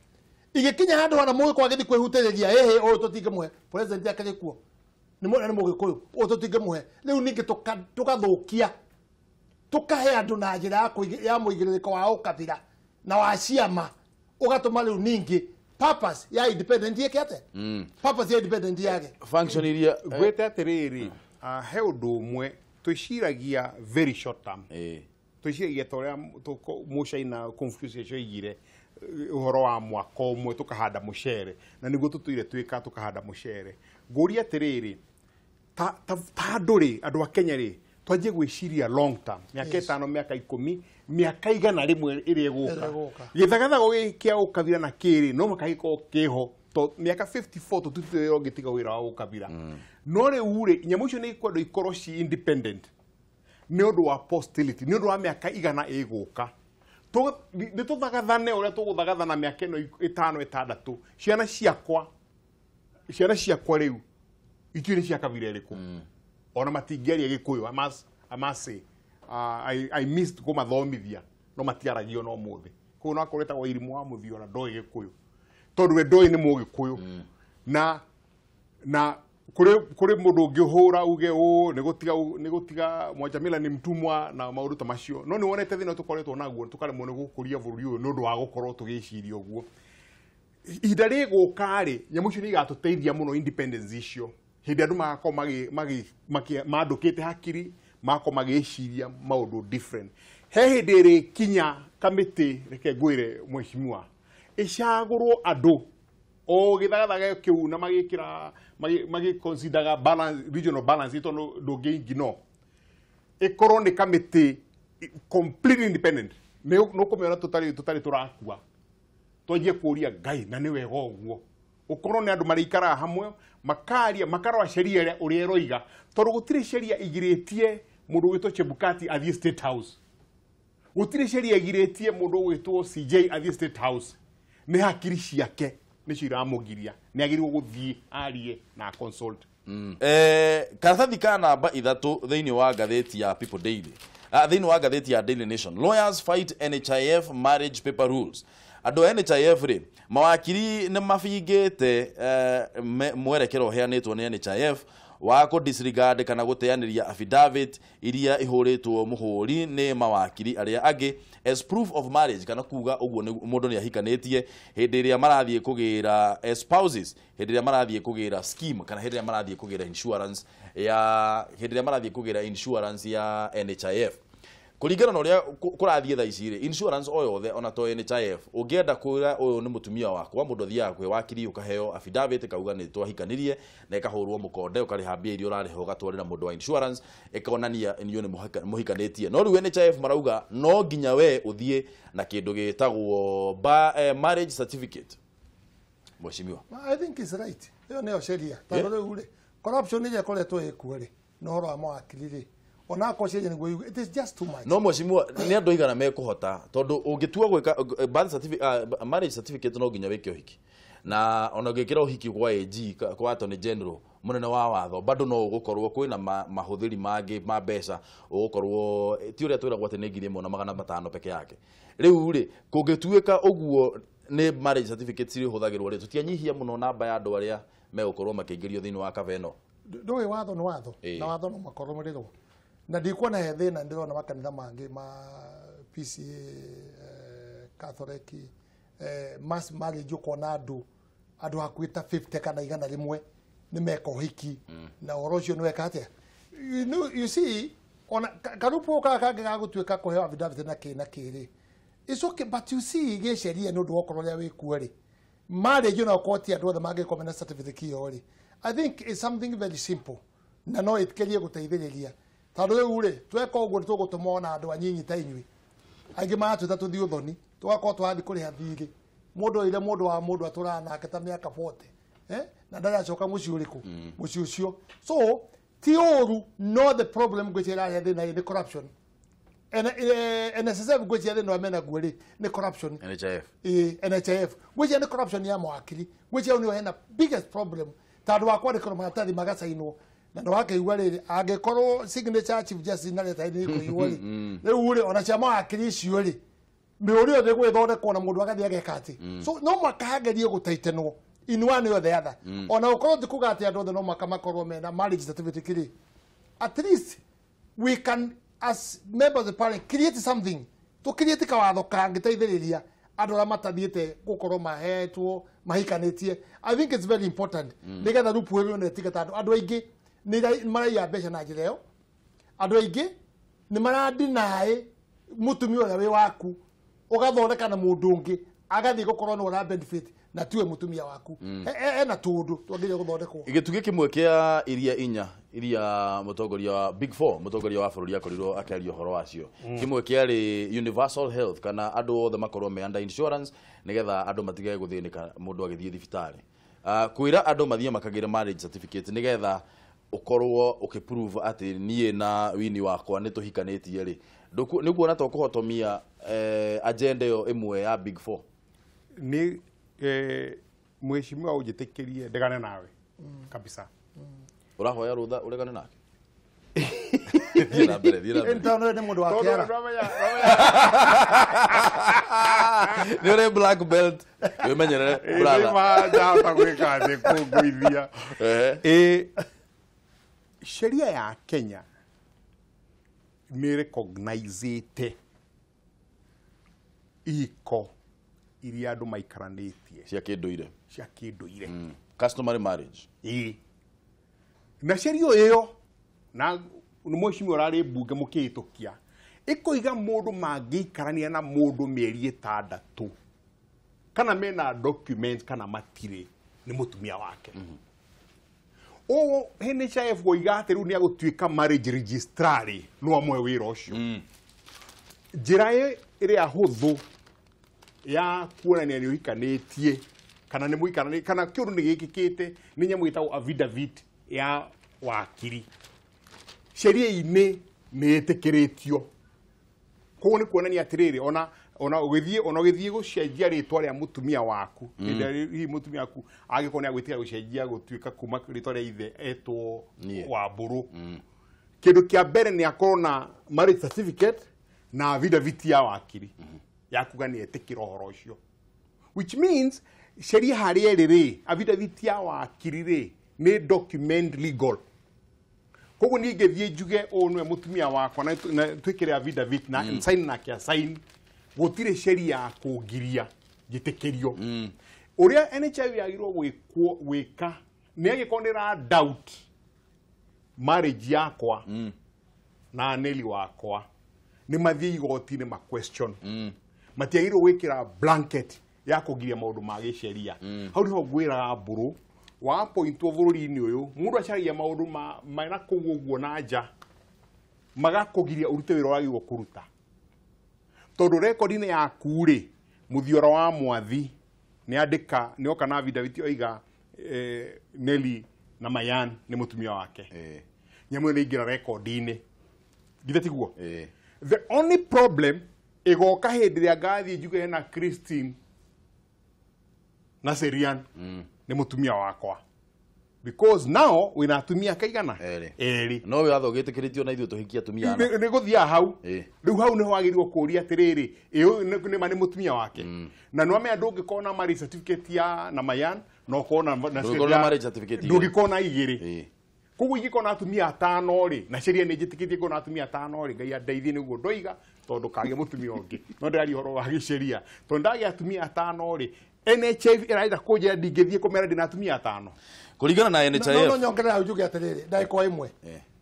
B: igĩkinya handũ hana mũgĩkũ agĩthiĩ kwĩhutĩrĩria ĩhĩ ũyũ tũtingĩmũhe president akĩrĩ kuo nĩ mũnene mũgĩkũyũ ũyũ tũtingĩmũhe rĩu ningĩ tũgathũkia tũkahe andũ na njĩra ya mũigĩrĩrĩko wa ũkabira na wa ciama ũgatũma rĩu ningĩ purpose ya independent yĩke atĩa, purpose ya independent yage
A: function iria
G: ngwĩte atĩrĩrĩ he ũndũ ũmwe twĩciragia very short term, twĩciragia ta ũrĩa Mũcaina Confucius oigire ũhoro wa mwaka ũmwe tũkahanda mũcere na nĩguo tũtũire twĩka tũkahanda mũcere. Ngũria atĩrĩrĩ ta andũ rĩ andũ a Kenya rĩ twanjie gwĩciria long term, mĩaka 5 mĩaka 10 mĩaka 100 ĩrĩa ĩgũka gĩthagathago gĩkĩ kĩa ũkabira na kĩrĩ no mũhaka gĩkorwo kĩho to mĩaka 54 tũtutire ũngĩtiga wĩra wa ũkabira. No rĩu rĩ nyamũ icio nĩ ikwendwo ikorwo ci independent nĩ ũndũ wa postility, nĩ ũndũ wa mĩaka 100 ĩgũka nĩ tũthagathane ũrĩa tũgũthagathana mĩaka ĩno 5 6 ciana ciakwa rĩu itiũĩ nĩ cia kabira ĩrĩkũ ona matingĩaria Gĩkũyũ. I must say I missed kũmathomithia no matiaragio no mũthĩ koguo no akorwo etagwo Irimũ wa Mũthio na ndoĩ Gĩkũyũ tondũ we ndoĩ nĩ Mũgĩkũyũ na kũrĩ mũndũ ũngĩhũra uge ũũ nĩ gũtiga Mwajamila nĩ mtumwa na maũndũ ta macio, no nĩ wonete thĩna tũkoretwo naguo tũkaremwo nĩ gũkũria bũrũri ũyũ nĩ ũndũ wa gũkorwo tũgĩciria ũguo. Ihinda rĩgũka rĩ nyamũ icio nĩ igatũteithia mũno independence icio hĩndĩ andũ magakorwo mandũkĩte hakiri magakorwo magĩciria maũndũ different. He hĩndĩ ĩrĩkinya kamĩtĩ reke ngwĩre mheshimiwa ĩcagũrwo andũ O gĩthagathaga kĩu na magĩkĩra magĩconsideraga balance, regional balance, tondũ ndũngĩingino ĩkorwo nĩ kamĩtĩ completely independent. Nĩ ũkũmĩona tũtarĩ tũrakua twanjie kũria Ngai na nĩ wega ũguo. Ũkorwo nĩ andũ marĩikaraga hamwe makaria makarora sheria ĩrĩa ũrĩa ĩroiga, tondũ gũtirĩ sheria igirĩtie mũndũ ũgwĩtwo Chebukati athiĩ State House, gũtirĩ sheria igirĩtie mũndũ ũgwĩtwo CJ athiĩ State House. Nĩ hakiri ciake nĩcio iramũgiria, nĩ agĩrĩirwo gũthiĩ arie na consult.
A: Karatathi ka namba 3 thĩinĩ wa ngathĩti ya People Daily, thĩinĩ wa ngathĩti ya Daily Nation, lawyers fight NHIF marriage paper rules. Andũ a NHIF rĩ, mawakiri nĩ mabingĩte mwerekero ũheanĩtwo nĩ NHIF wa kũ disregard kana gũteanĩria affidavit iria ihũrĩtwo mũhũri nĩ mawakiri arĩa angĩ as proof of marriage, kana kuga ũguo mũndũ nĩ ahikanĩtie hĩndĩ ĩrĩa marathiĩ kũgĩra spouses, hĩndĩ ĩrĩa marathiĩ kũgĩra scheme, kana hĩndĩ ĩrĩa marathiĩ kũgĩra insurance ya hĩndĩ ĩrĩa marathiĩ kũgĩra insurance ya NHIF. Kũringana na ũrĩa kũrathiĩ thaa ici rĩ, insurance o yothe ona to NHIF, ũngĩenda kwĩra ũyũ nĩ mũtumia wakwa, mũndũ athiaga kwĩ wakiri ũkaheo affidavit ĩkauga nĩ twahikanirie na ĩkahũrwo mũkonde, ũkarĩha mbia iria ũrarĩha ũgatwarĩra mũndũ wa insurance ĩkonania inyuĩ nĩ mũhikanĩtie. No rĩu NHIF marauga no nginya we ũthiĩ na kĩndũ gĩtagwo marriage certificate. Mheshimiwa,
B: I think it's right. Ĩyo nĩyo sheria. Tondũ rĩu rĩ, corruption ĩrĩa ĩkoretwo ĩkuo rĩ, na ũhoro wa mawakiri rĩ, ona ko sheria it is just too much.
A: No mheshimiwa, nĩ andũ aigana mekũhota, tondũ ũngĩtua gwĩka birth certificate, marriage certificate no nginya wĩke ũhiki, na ona ũngĩkĩra ũhiki kwa AG, kwa Attorney General mũnene wa watho, bado no ũgũkorwo kwĩna mahũthĩri mangĩ ma mbeca, ũgũkorwo ti ũrĩa twĩragwo atĩ nĩ 1500 peke yake. Rĩu rĩ, kũngĩtuĩka ũguo nĩ marriage certificate cirĩhũthagĩrwo rĩ, tũtianyihia mũno namba ya andũ arĩa megũkorwo makĩingĩrio thĩinĩ wa kaba ĩno.
B: Ndũĩ watho nĩ watho, na watho no makorwo na ndikuona he thĩna, ndĩrona makanitha mangĩ ma PCA, Catholic, mass marriage, ũkona andũ hakuhĩ ta 50 kana 100 nĩ meka ũhiki, na ũhoro ũcio nĩ weka atĩa. You see, ona karupu gaka kangĩ ga gũtuĩka kũheo affidavit na kĩ na kĩ rĩ, it's okay, but you see gĩceria nĩ ũndũ wa ũkorwo ũrĩa wĩkuo rĩ, marriage ona ũkorwo ti andũ othe mangĩkorwo mena certificate ĩyo rĩ, I think it's something very simple na no ĩtĩkĩrie gũteithĩrĩria. Tondũ rĩu rĩ, tweka ũguo nĩ tũgũtũma ona andũ anyinyi ta inyuĩ aingĩ maratwĩta tũthiĩ ũthoni, tũgakorwo tũrathiĩ kũrĩha thirĩ mũndũ oire mũndũ wa mũndũ atũraga nake ta mĩaka 40, na ndaracoka mũciĩ ũrĩkũ, mũciĩ ũcio. So ti ũru, no the problem ngwĩciria ĩrarehe thĩna nĩ corruption. NSSF ngwĩciria thĩna ũrĩa menaguo rĩ nĩ corruption.
A: NHIF.
B: NHIF ngwĩciria nĩ corruption ya mawakiri, ngwĩciria nĩyo hena biggest problem, tondũ wa kwandĩkĩrwo maratathi magacainwo na ndwakĩigua rĩrĩ, angĩkorwo signature Chief Justice na leta nĩ kũigua rĩ, rĩu rĩ ona cia mawakiri icio rĩ, mĩũri yothe ĩgũgĩthondekwo na mũndũ agathiĩ ageka atĩ. So no mũhaka hagerie gũtaitenwo in one or the other. Ona ũkorwo ti kuga atĩ andũ othe no mũhaka makorwo mena marriage certificate rĩ, at least we can as members of the parliament create something, to create kawatho kangĩteithĩrĩria andũ arĩa matathiĩte gũkorwo mahetwo mahikanĩtie. I think it's very important nĩgetha rupu ĩyo ĩtige, tondũ andũ aingĩ nĩ maraiya mbeca na njĩra ĩyo, andũ aingĩ nĩ maradinaĩ mũtumia ũrĩa wĩ waku ũgathondeka na mũndũ ũngĩ agathiĩ gũkorwo nĩ ũra benefit na tiwe mũtumia waku. Ena tũndũ twagĩrĩire gũthondekwo.
A: Gĩtugĩ kĩmwe kĩa iria inya iria mũtongoria wa Big Four, mũtongoria wa bũrũri akorirwo akĩaria ũhoro wacio, kĩmwe kĩarĩ universal health, kana andũ othe makorwo me under insurance nĩgetha andũ matigage gũthĩnĩka mũndũ agĩthiĩ thibitarĩ. Kwĩra andũ mathiĩ makagĩre marriage certificate nĩgetha ũkorwo ũkĩprove atĩ niĩ na wini wakwa nĩ tũhikanĩtie rĩ, nĩ kuona to kũhotomia agenda ĩyo ĩmwe ya Big Four.
G: Nĩ mheshimiwa ũnjĩtĩkĩrie ndegane nawe kabisa.
A: Ũrahoya rũtha ũregane nake? Thiĩ na mbere, thiĩ na mbere.
B: Nĩ mũndũ wa kĩara.
A: Nĩ ũrĩ black belt, wĩmenyerere brother.
G: Ndahota gwĩka atĩ kũngũithia. Sheria ya Kenya nĩ recognizĩte ihiko iria andũ maikaranĩtie
A: cia kĩndũire,
G: cia kĩndũire,
A: customary marriage.
G: Ĩĩ, na sheria ĩyo na mheshimiwa ũrarĩ mbunge mũkĩhĩtũkia ĩkoiga mũndũ mangĩikarania na mũndũ mĩeri 6 kana mena document kana matirĩ, nĩ mũtumia wake. Ũũ NHIF goiga atĩ rĩu nĩ agũtuĩka marriage registrar no amwe wĩra ũcio. Njĩra ĩrĩa hũthũ ya kuonania nĩ ũhikanĩtie kana nĩ mũikarani kana kĩũndũ nĩ gĩkĩkĩte nĩ nyamũ ĩtagwo affidavit ya wakiri. Sheria-inĩ nĩ ĩtĩkĩrĩtio. Koguo nĩ kuonania atĩrĩrĩ ona ũgĩthiĩ gũcenjia rĩtwa rĩa mũtumia waku hĩndĩ hihi mũtumia waku angĩkorwo nĩ agwĩtĩkĩra gũcenjia gũtuĩka kuma rĩtwa rĩa ithe etwo Wambũrũ, kĩndũ kĩa mbere nĩ akorwo na marriage certificate na affidavit ya wakiri ya kuga nĩ etĩkĩra ũhoro ũcio, which means sheria harĩa ĩrĩ rĩ, affidavit ya wakiri rĩ nĩ document legal. Koguo niĩ ingĩthiĩ njuge ũũ nĩwe mũtumia wakwa na twĩkĩre affidavit na sign nake sign, gũtirĩ sheria ya kũngiria njĩtĩkĩrio. Ũrĩa NHIF yagĩrĩirwo gwĩka nĩ angĩkorwo nĩ ra doubt marriage yakwa na Nelly wakwa, nĩ mathiĩ igoti-inĩ ma question. Matiagĩrĩirwo gwĩkĩra blanket ya kũgiria maũndũ ma gĩceria. Hau nĩho ngwĩraga Mbũrũ wa appointwo bũrũri-inĩ ũyũ mũndũ acaragia maũndũ mena kũu ũguo na nja magakũgiria ũrute wĩra wagĩrĩirwo kũruta. Tondũ rekondi-inĩ yaku rĩ, mũthiora wa mwathi nĩ andĩka nĩ oka na affidavit oiga Nelly na Mayan nĩ mũtumia wake. Nyamũ ĩyo nĩ ingĩra rekondi-inĩ. Githĩ tiguo? The only problem ĩgoka hĩndĩ ĩrĩa ngathiĩ njuge na Christine na Serian nĩ mũtumia wakwa, because now wĩna atumia kaigana erĩ.
A: No watho gĩtĩkĩrĩtio na ithuĩ tũhikie atumia ana.
G: Nĩ gũthiaga hau. Rĩu hau nĩho wagĩrĩirwo kũũria atĩrĩrĩ, ĩĩ nĩ ma nĩ mũtumia wake. Na nĩ wamenya ndũngĩkorwo na marriage certificate ya na Mayan na ũkorwo na
A: marriage certificate
G: ndũngĩkorwo na igĩrĩ. Koguo ingĩkorwo na atumia atano rĩ, na sheria nĩ njĩtĩkĩtie ngorwo na atumia atano rĩ, Ngai andeithie nĩguo ndoiga tondũ kagĩa mũtumia ũngĩ. No ndĩraria ũhoro wa gĩceria. Tondũ ndagĩa atumia atano rĩ, NHIF ĩraenda kũnjĩra ndingĩthiĩ kũmera ndĩna atumia atano.
A: Kũringana na NHIF.
B: No nyongerera njuge atĩrĩrĩ, ndagĩka ĩmwe.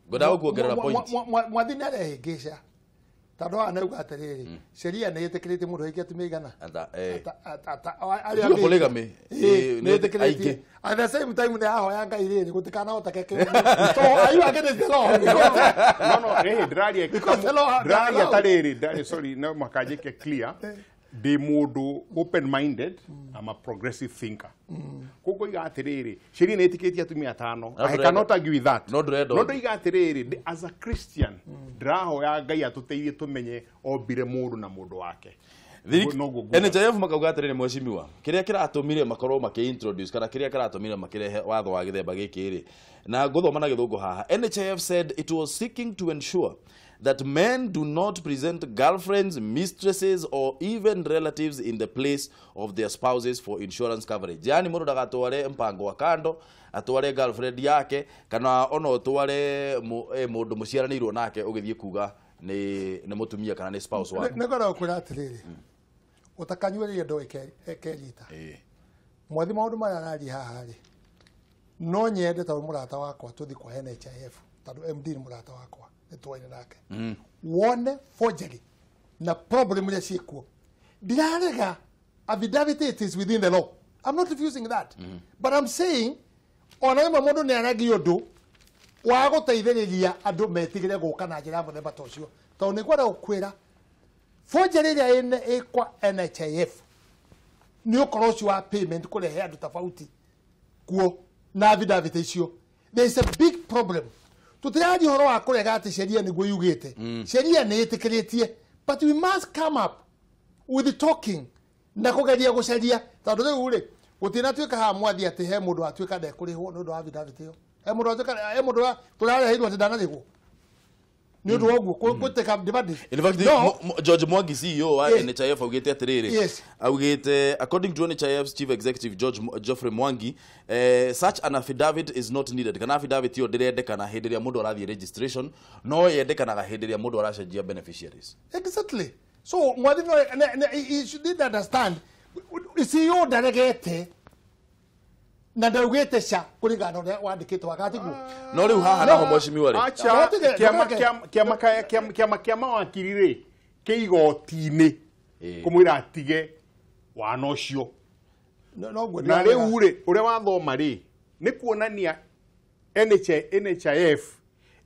A: Ngwendaga gũkuongerera point.
B: Mwathi nĩ arehĩngĩca. Tondũ haha nĩ auga atĩrĩrĩ, sheria nĩ ĩtĩkĩrĩtie mũndũ ahikie atumia igana.
A: Polygamy.
B: Nĩ ĩtĩkĩrĩtie. At the same time nĩ ahoya Ngai rĩrĩ gũtikanahoteke kĩũndũ. So are you against the law?
G: No, ndĩraria ta rĩrĩ, sorry, no mũhaka njĩke clear. Ndĩ mũndũ open minded, I'm a progressive thinker. Koguo iga atĩrĩrĩ, sheria nĩ ĩtĩkĩtie atumia atano. I cannot argue with that. No ndoiga atĩrĩrĩ, as a Christian, ndĩrahoya Ngai atũteithie tũmenye ombire mũndũ na mũndũ wake.
A: NHIF makauga atĩrĩrĩ, mheshimiwa, kĩrĩa kĩratũmire makorwo makĩ-introduce kana kĩrĩa kĩratũmire makĩrehe watho wa gĩthemba gĩkĩ rĩ, na ngũthoma na gĩthũngũ haha, NHIF said it was seeking to ensure that men do not present girlfriends, mistresses, or even relatives in the place of their spouses for insurance coverage. Yani mũndũ ndagatware mpango wa kando, atware girlfriend yake, kana ona ũtware mũndũ mũciaranĩirwo nake ũgĩthiĩ kuga nĩ mũtumia kana nĩ spouse waku.
B: Nĩ ngoragwo kwĩra atĩrĩrĩ, ũtakanyuĩrĩrie ndoo ĩkerita. Mwathi maũndũ marĩa araria haha rĩ, no nyende tondũ mũrata wakwa tũthiĩ kwa NHIF, tondũ MD nĩ mũrata wakwa, nĩ nake. Wone forgery na problem iria ciĩkuo. Ndirarega affidavit, it is within the law. I'm not refusing that. But I'm saying ona rĩmwe mũndũ nĩ aragia ũndũ wa gũteithĩrĩria andũ metigĩre gũka na njĩra ya mũthemba ta ũcio. Tondũ nĩ ngwenda gũkwĩra forgery ĩrĩa ĩ kwa NHIF nĩ ũkorwo ũcio wa payment kũrehe andũ tofauti kuo na affidavit icio. There is a big problem. Tutiraria ũhoro wa kũrega atĩ sheria nĩguo yugĩte. Sheria nĩ ĩtĩkĩrĩtie, but we must come up with the talking na kũgeria gũcaria tondũ rĩu rĩ gũtinatuĩka haha mwathi atĩ he mũndũ atuĩka ndekũrĩhwo nĩ ũndũ wa affidavit ĩyo. He mũndũ atuĩka, he mũndũ tũrareheirwo atĩ ndanarĩhwo nĩ ũndũ wa ũguo gũtĩka advantage.
A: In fact, George Mwangi CEO wa NHIF augĩte atĩrĩrĩ, augĩte according to NHIF's chief executive Geoffrey Mwangi, such an affidavit is not needed. Kana affidavit ĩyo ndĩrendekana hĩndĩ ĩrĩa mũndũ arathiĩ registration, no yendekanaga hĩndĩ ĩrĩa mũndũ aracenjia beneficiaries.
B: Exactly. So mwathi no he should understand CEO ndaregete na ndaugĩte ca kũringana na ũrĩa wandĩkĩtwo wakati guo.
A: No rĩu haha naho mheshimiwa rĩ,
G: acha kĩama kĩa mawakiri rĩ kĩ igoti-inĩ kũmwĩra atige wana ũcio. Na rĩu rĩ ũrĩa wathoma rĩ nĩ kuonania NHIF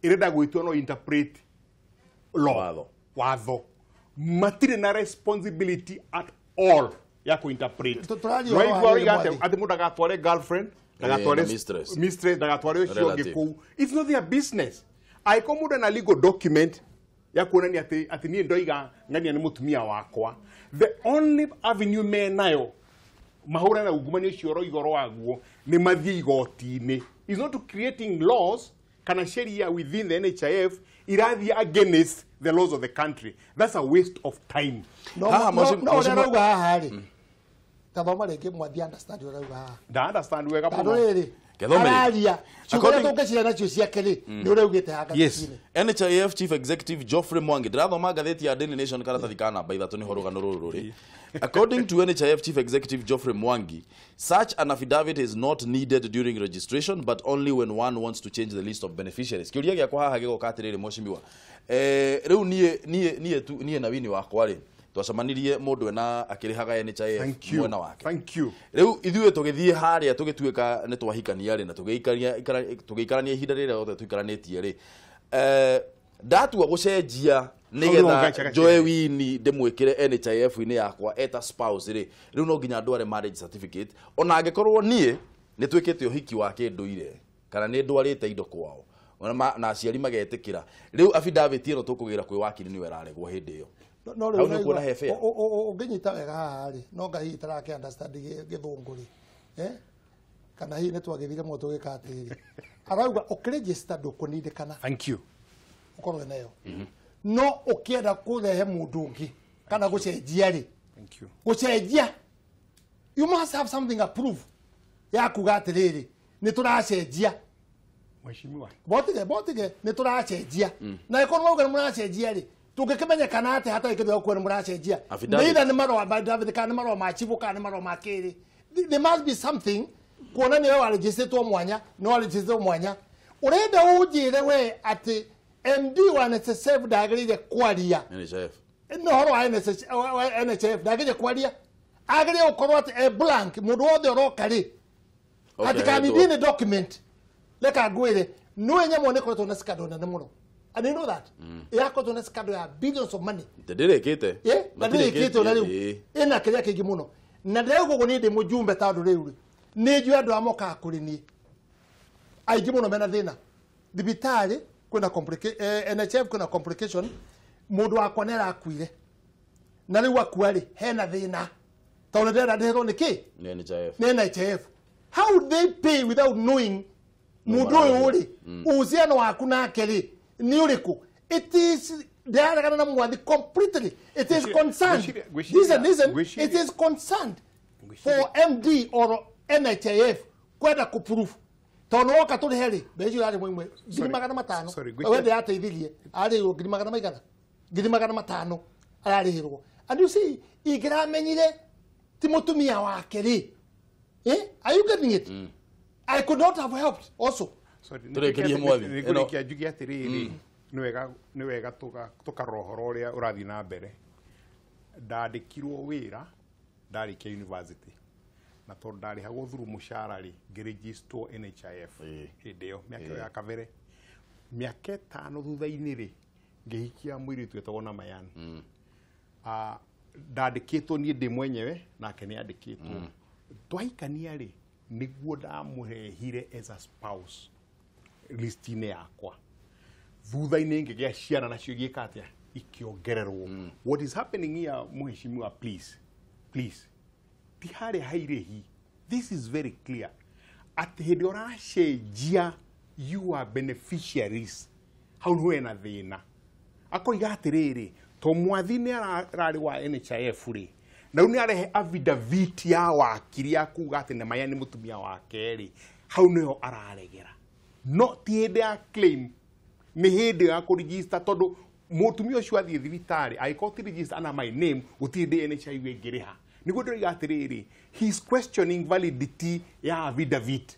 G: ĩrenda gwĩtwo no interpret law watho matirĩ na responsibility at all ya ku interpret. Atĩ mũndũ agatware girlfriend, ndagatware mistress, ndagatware ũcio ũngĩ kũu. It's not their business. Angĩkorwo mũndũ ena legal document ya kuonania atĩ niĩ ndoiga ng'ania nĩ mũtumia wakwa, the only avenue menayo mahũrane na ungumania ũcio ũroiga ũhoro waguo nĩ mathiĩ igoti-inĩ. It's not creating laws kana sheria within the NHIF irathiĩ against the laws of the country. That's a waste of time.
B: No ũrĩa arauga haha rĩ, tathoma rĩngĩ mwathi understand ũrĩa arauga haha.
G: Nda understand wega mũno.
B: Tondũ rĩrĩ araria ciugo iria tũngĩciria nacio ciake rĩ nĩ ũrĩa augĩte haha ngathĩti-inĩ.
A: NHIF Chief Executive Geoffrey Mwangi, ndĩrathoma ngathĩti ya Daily Nation karatathi ka namba 3 nĩho rũgano rũrũ rũrĩ. According to NHIF Chief Executive Geoffrey Mwangi, such an affidavit is not needed during registration but only when one wants to change the list of beneficiaries. Kĩũria gĩakwa haha gĩgoka atĩrĩrĩ mheshimiwa, rĩu niĩ na wini wakwa rĩ twacemanirie mũndũ ena akĩrĩhaga NHIF mwena wake.
G: Thank you.
A: Rĩu ithuĩ tũgĩthiĩ harĩa tũgĩtuĩka nĩ twahikania rĩ na tũgĩikarania ihinda rĩrĩa rĩothe tũikaranĩtie rĩ, ndatua gũcenjia nĩgetha njoe wini ndĩmwĩkĩre NHIF-inĩ yakwa eta spouse rĩ, rĩu no nginya ndware marriage certificate ona angĩkorwo niĩ nĩ twĩkĩte ũhiki wa kĩndũire kana nĩ ndwarĩte indo kwao na aciari magetĩkĩra, rĩu affidavit ĩno tũkũgĩra kwĩ wakiri nĩwe ĩraregwo hĩndĩ ĩyo.
B: No rĩu ũngĩnyita wega haha rĩ, no nga hihi tarake understand gĩthũngũ rĩ, kana hihi nĩ twagĩthire mũno tũgĩka atĩrĩrĩ, arauga ũkĩregister ndũkũnindĩkana.
G: Thank you.
B: Ũkorwo nayo. No ũkĩenda kũrehe mũndũ ũngĩ kana gũcenjia rĩ,
G: thank you,
B: gũcenjia you must have something approved ya kuga atĩrĩrĩ nĩ tũracenjia.
G: Mheshimiwa,
B: botige nĩ tũracenjia. Na ĩkorwo wauga nĩ mũracenjia rĩ, tũngĩkĩmenyekana atĩ hatarĩ kĩndũ gĩa kuona nĩ mũracenjia? Neither nĩ marũa ma affidavit kana nĩ marũa ma chibũ kana nĩ marũa ma kĩrĩ. There must be something kuonania we warejistĩtwo mwanya nĩ warejistĩtwo mwanya. Ũrenda ũnjĩre we atĩ MD wa NSSF ndagĩrĩire kwaria
A: NHIF,
B: no ũhoro wa NHIF ndagĩrĩire kwaria, agĩrĩire gũkorwo atĩ e blank mũndũ wothe ũroka rĩ atikanithie nĩ document. Reka ngwĩre nĩwe nyamũ nĩ ĩkoretwo na scandal nene mũno. And you know that. Ĩrakoretwo na scandal ya billions of money.
A: Ndĩrĩkĩte.
B: Na ndĩrĩkĩte ona rĩu. Ĩna kĩrĩa kĩingĩ mũno. Na ndĩrauga ũguo niĩ ndĩ mũjumbe tondũ rĩu rĩ, nĩ njũĩ andũ arĩa mokaga kũrĩ niĩ aingĩ mũno mena thĩna thibitarĩ kwĩna NHIF kwĩna complication, mũndũ wakwa nĩ arakuire na rĩu akua rĩ hena thĩna tondũ ndĩrenda ndĩhĩrwo nĩ kĩ?
A: Nĩ
B: NHIF. How would they pay without knowing mũndũ ũyũ rĩ uhusiano waku nake rĩ nĩ ũrĩkũ? It is ndĩraregana na mwathi completely. It is concerned. Listen, it is concerned for MD or NHIF kwenda kũprove tondũ woka tũrĩhe rĩ mbeca icio yarĩ imwe 500,000 we ndĩrateithirie arĩhirwo 500,000 maigana 500,000 ararĩhĩrwo. And you see ingĩramenyire ti mũtumia wake rĩ, are you getting it? I could not have helped also.
A: Tũrĩkĩrie mwathi.
G: Nĩngũrĩkia njuge atĩrĩrĩ, nĩ wega tũkarora ũhoro ũrĩa ũrathiĩ na mbere. Ndandĩkirwo wĩra ndarĩkia university na tondũ ndarĩhagwo through mũcara rĩ, ngĩrĩgistwo NHIF hĩndĩ ĩyo mĩaka ĩyo ya kabere. Mĩaka 5 thutha-inĩ rĩ, ngĩhikia mũirĩtu wetagwo Namayan. Ndandĩkĩtwo niĩ ndĩ mwenyewe nake nĩ andĩkĩtwo. Twahikania rĩ, nĩguo ndamũrehire as a spouse list-inĩ yakwa. Thutha-inĩ ngĩgĩa ciana nacio igĩka atĩa? Ikĩongererwo. What is happening here, mheshimiwa, please, please, ti harĩa hairĩhi. This is very clear. Atĩ hĩndĩ ũracenjia you are beneficiaries, hau nĩho hena thĩna. Akoiga atĩrĩrĩ, to mwathi nĩ ararĩ wa NHIF rĩ, na rĩu nĩ arehe affidavit ya wakiri ya kuga atĩ Namayan nĩ mũtumia wake rĩ, hau nĩho araregera. No ti hĩndĩ ya claim, nĩ hĩndĩ ya kũregister tondũ mũtumia ũcio athiĩ thibitarĩ angĩkorwo ti register under my name gũtirĩ hĩndĩ NHIF ĩngĩrĩha. Nĩguo ndĩroiga atĩrĩrĩ, he is questioning validity ya affidavit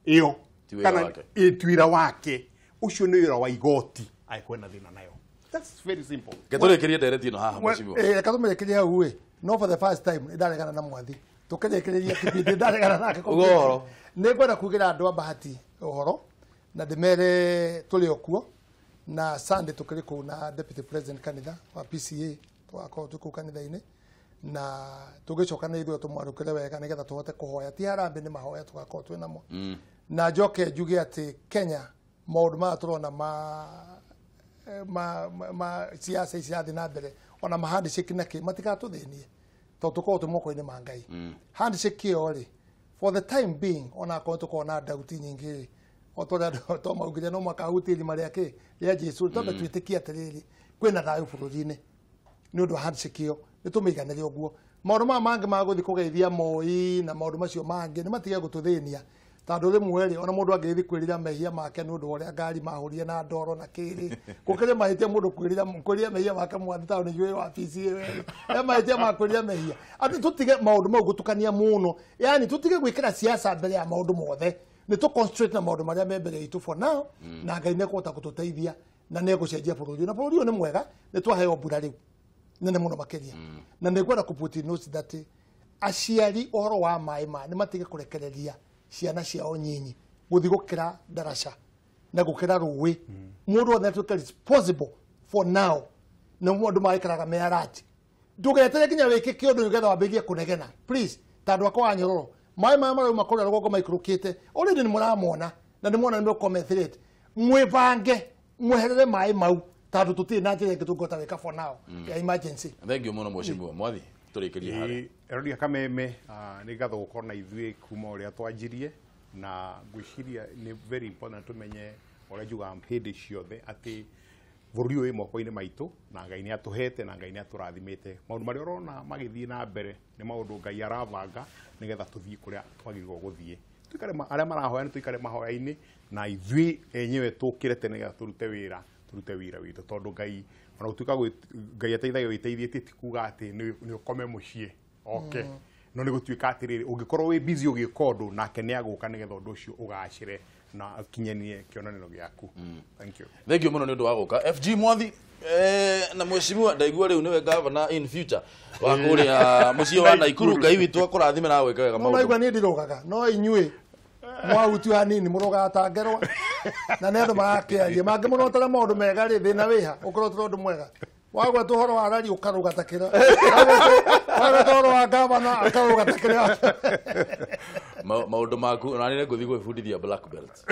G: ĩyo kana ti wĩra wake. Ũcio nĩ wĩra wa igoti angĩkorwo ena thĩna nayo. That's very simple.
A: Reke tũrĩkĩrie ndereti ĩno haha mheshimiwa.
B: Reke tũmĩrĩkĩrie hau ĩ, no for the first time nĩ ndaregana na mwathi. Tukĩrĩkĩrĩria kĩbindi ndaregana nake.
A: Uga ũhoro.
B: Nĩ ngwenda kuugĩra andũ a Bahati ũhoro na ndĩmere tũrĩ o kuo na Sunday tũkĩrĩ kũu na Deputy President kanitha wa PCA, tũgakorwo twĩ kũu kanitha-inĩ na tũgĩcoka na ithuĩ tũmwarũkĩre wega nĩgetha tũhote kũhoya, ti harambĩ nĩ mahoya tũgakorwo twĩ namo. Na njoke njuge atĩ Kenya maũndũ maya tũrona ma siasa ici irathiĩ na mbere ona ma handshake na kĩ matigatũthĩnie tondũ tũkoragwo twĩ moko-inĩ ma Ngai. Handshake ĩyo rĩ, for the time being, ona akorwo tũkoragwo na ndauti nyingĩ rĩ, o ta ũrĩa andũ maugire no mũhaka ahutie irima rĩa kĩ rĩa Jesũ, twambe twĩtĩkie atĩrĩrĩ kwĩna thayũ bũrũri-inĩ nĩ ũndũ wa handshake ĩyo, nĩ tũmĩiganĩre ũguo. Maũndũ maya mangĩ ma gũthiĩ kũgeithia Moi na maũndũ macio mangĩ nĩ matige gũtũthĩnia tondũ rĩmwe rĩ ona mũndũ angĩgĩthiĩ kwĩrira mehia make nĩ ũndũ wa ũrĩa ngari mahũrire na ndoro na kĩrĩ, gũkĩrĩ mahĩtia mũndũ kwĩrira mehia make mwathi tondũ nĩ wabici ĩyo ĩrĩ he mahĩtia ma kwĩrira mehia. Andũ tũtige maũndũ mau gũtukania mũno, yani tũtige gwĩkĩra siasa mbere ya maũndũ mothe, nĩ tũ concentrate na maũndũ marĩa me mbere itũ for now, na Ngai nĩ ekũhota gũtũteithia na nĩ egũcenjia bũrũri, na bũrũri ũyũ nĩ mwega, nĩ twaheo mbura rĩu nene mũno makĩria. Na nĩ ngwenda kũ put in notes that aciari ũhoro wa maĩ ma nĩ matige kũrekereria ciana ciao nyinyi gũthiĩ gũkĩra ndaraca na gũkĩra rũĩ. Mũndũ wothe atuĩke responsible for now, na mũndũ magĩikaraga me alert, ndũgetere nginya wĩke kĩũndũ nĩgetha wambĩrĩrie kũnegena please, ta andũ akwa a Nyororo maĩ maya marauma kũrĩa rũgongo maikũrũkĩte already nĩ mũramona na nĩ muona nĩ mũkome threat, mwĩbange mweherere maĩ mau tondũ tũtirĩ na njĩra ĩngĩ tũngĩhota gwĩka for now ya emergency.
A: Thank you mũno mheshimiwa Mwathi, tũrĩkĩrie harĩa.
G: Erori Kameme, nĩ ngatho gũkorwo na ithuĩ kuma ũrĩa twanjirie, na ngwĩciria nĩ very important tũmenye ũrĩa njugaga hĩndĩ ciothe atĩ bũrũri ũyũ wĩ moko-inĩ maitũ na Ngai nĩ atũhete na Ngai nĩ atũrathimĩte. Maũndũ marĩa ũrona magĩthiĩ na mbere nĩ maũndũ Ngai arabanga nĩgetha tũthiĩ kũrĩa twagĩrĩirwo gũthiĩ. Tũikare arĩa marahoya nĩ tũikare mahoya-inĩ na ithuĩ enyewe tũkĩre tene nĩgetha tũrute wĩra witũ tondũ Ngai ona gũtuĩka Ngai ateithagia wĩteithĩtie ti kuga atĩ nĩ ũkome mũciĩ oke, no nĩ gũtuĩka atĩrĩrĩ ũngĩkorwo wĩ busy ũgĩka ũndũ nake nĩ agũka nĩgetha ũndũ ũcio ũgacĩre na akinyanie kĩonanĩro gĩaku. Thank you.
A: Thank you mũno nĩ ũndũ wa gũka FG Mwathi na mheshimiwa ndaigua rĩu nĩwe governor in future wa kũrĩa mũciĩ wa Naikuru. Ngai witũ akũrathime na gwĩka wega maũndũ.
B: Ndaigua niĩ ndirogaga no inyuĩ mwahutio hanini mũrogaga ta ngerwa na nĩ andũ marakĩaria mangĩmũrotera maũndũ mega rĩ thĩna wĩha ũkũrotera ũndũ mwega wagweta ũhoro wa rari ũkarũga ta kĩrĩa, wagweta ũhoro wa gavana akarũga ta kĩrĩa.
A: Maũndũ maku na nĩ ngũthiĩ gwĩbundithia black belt.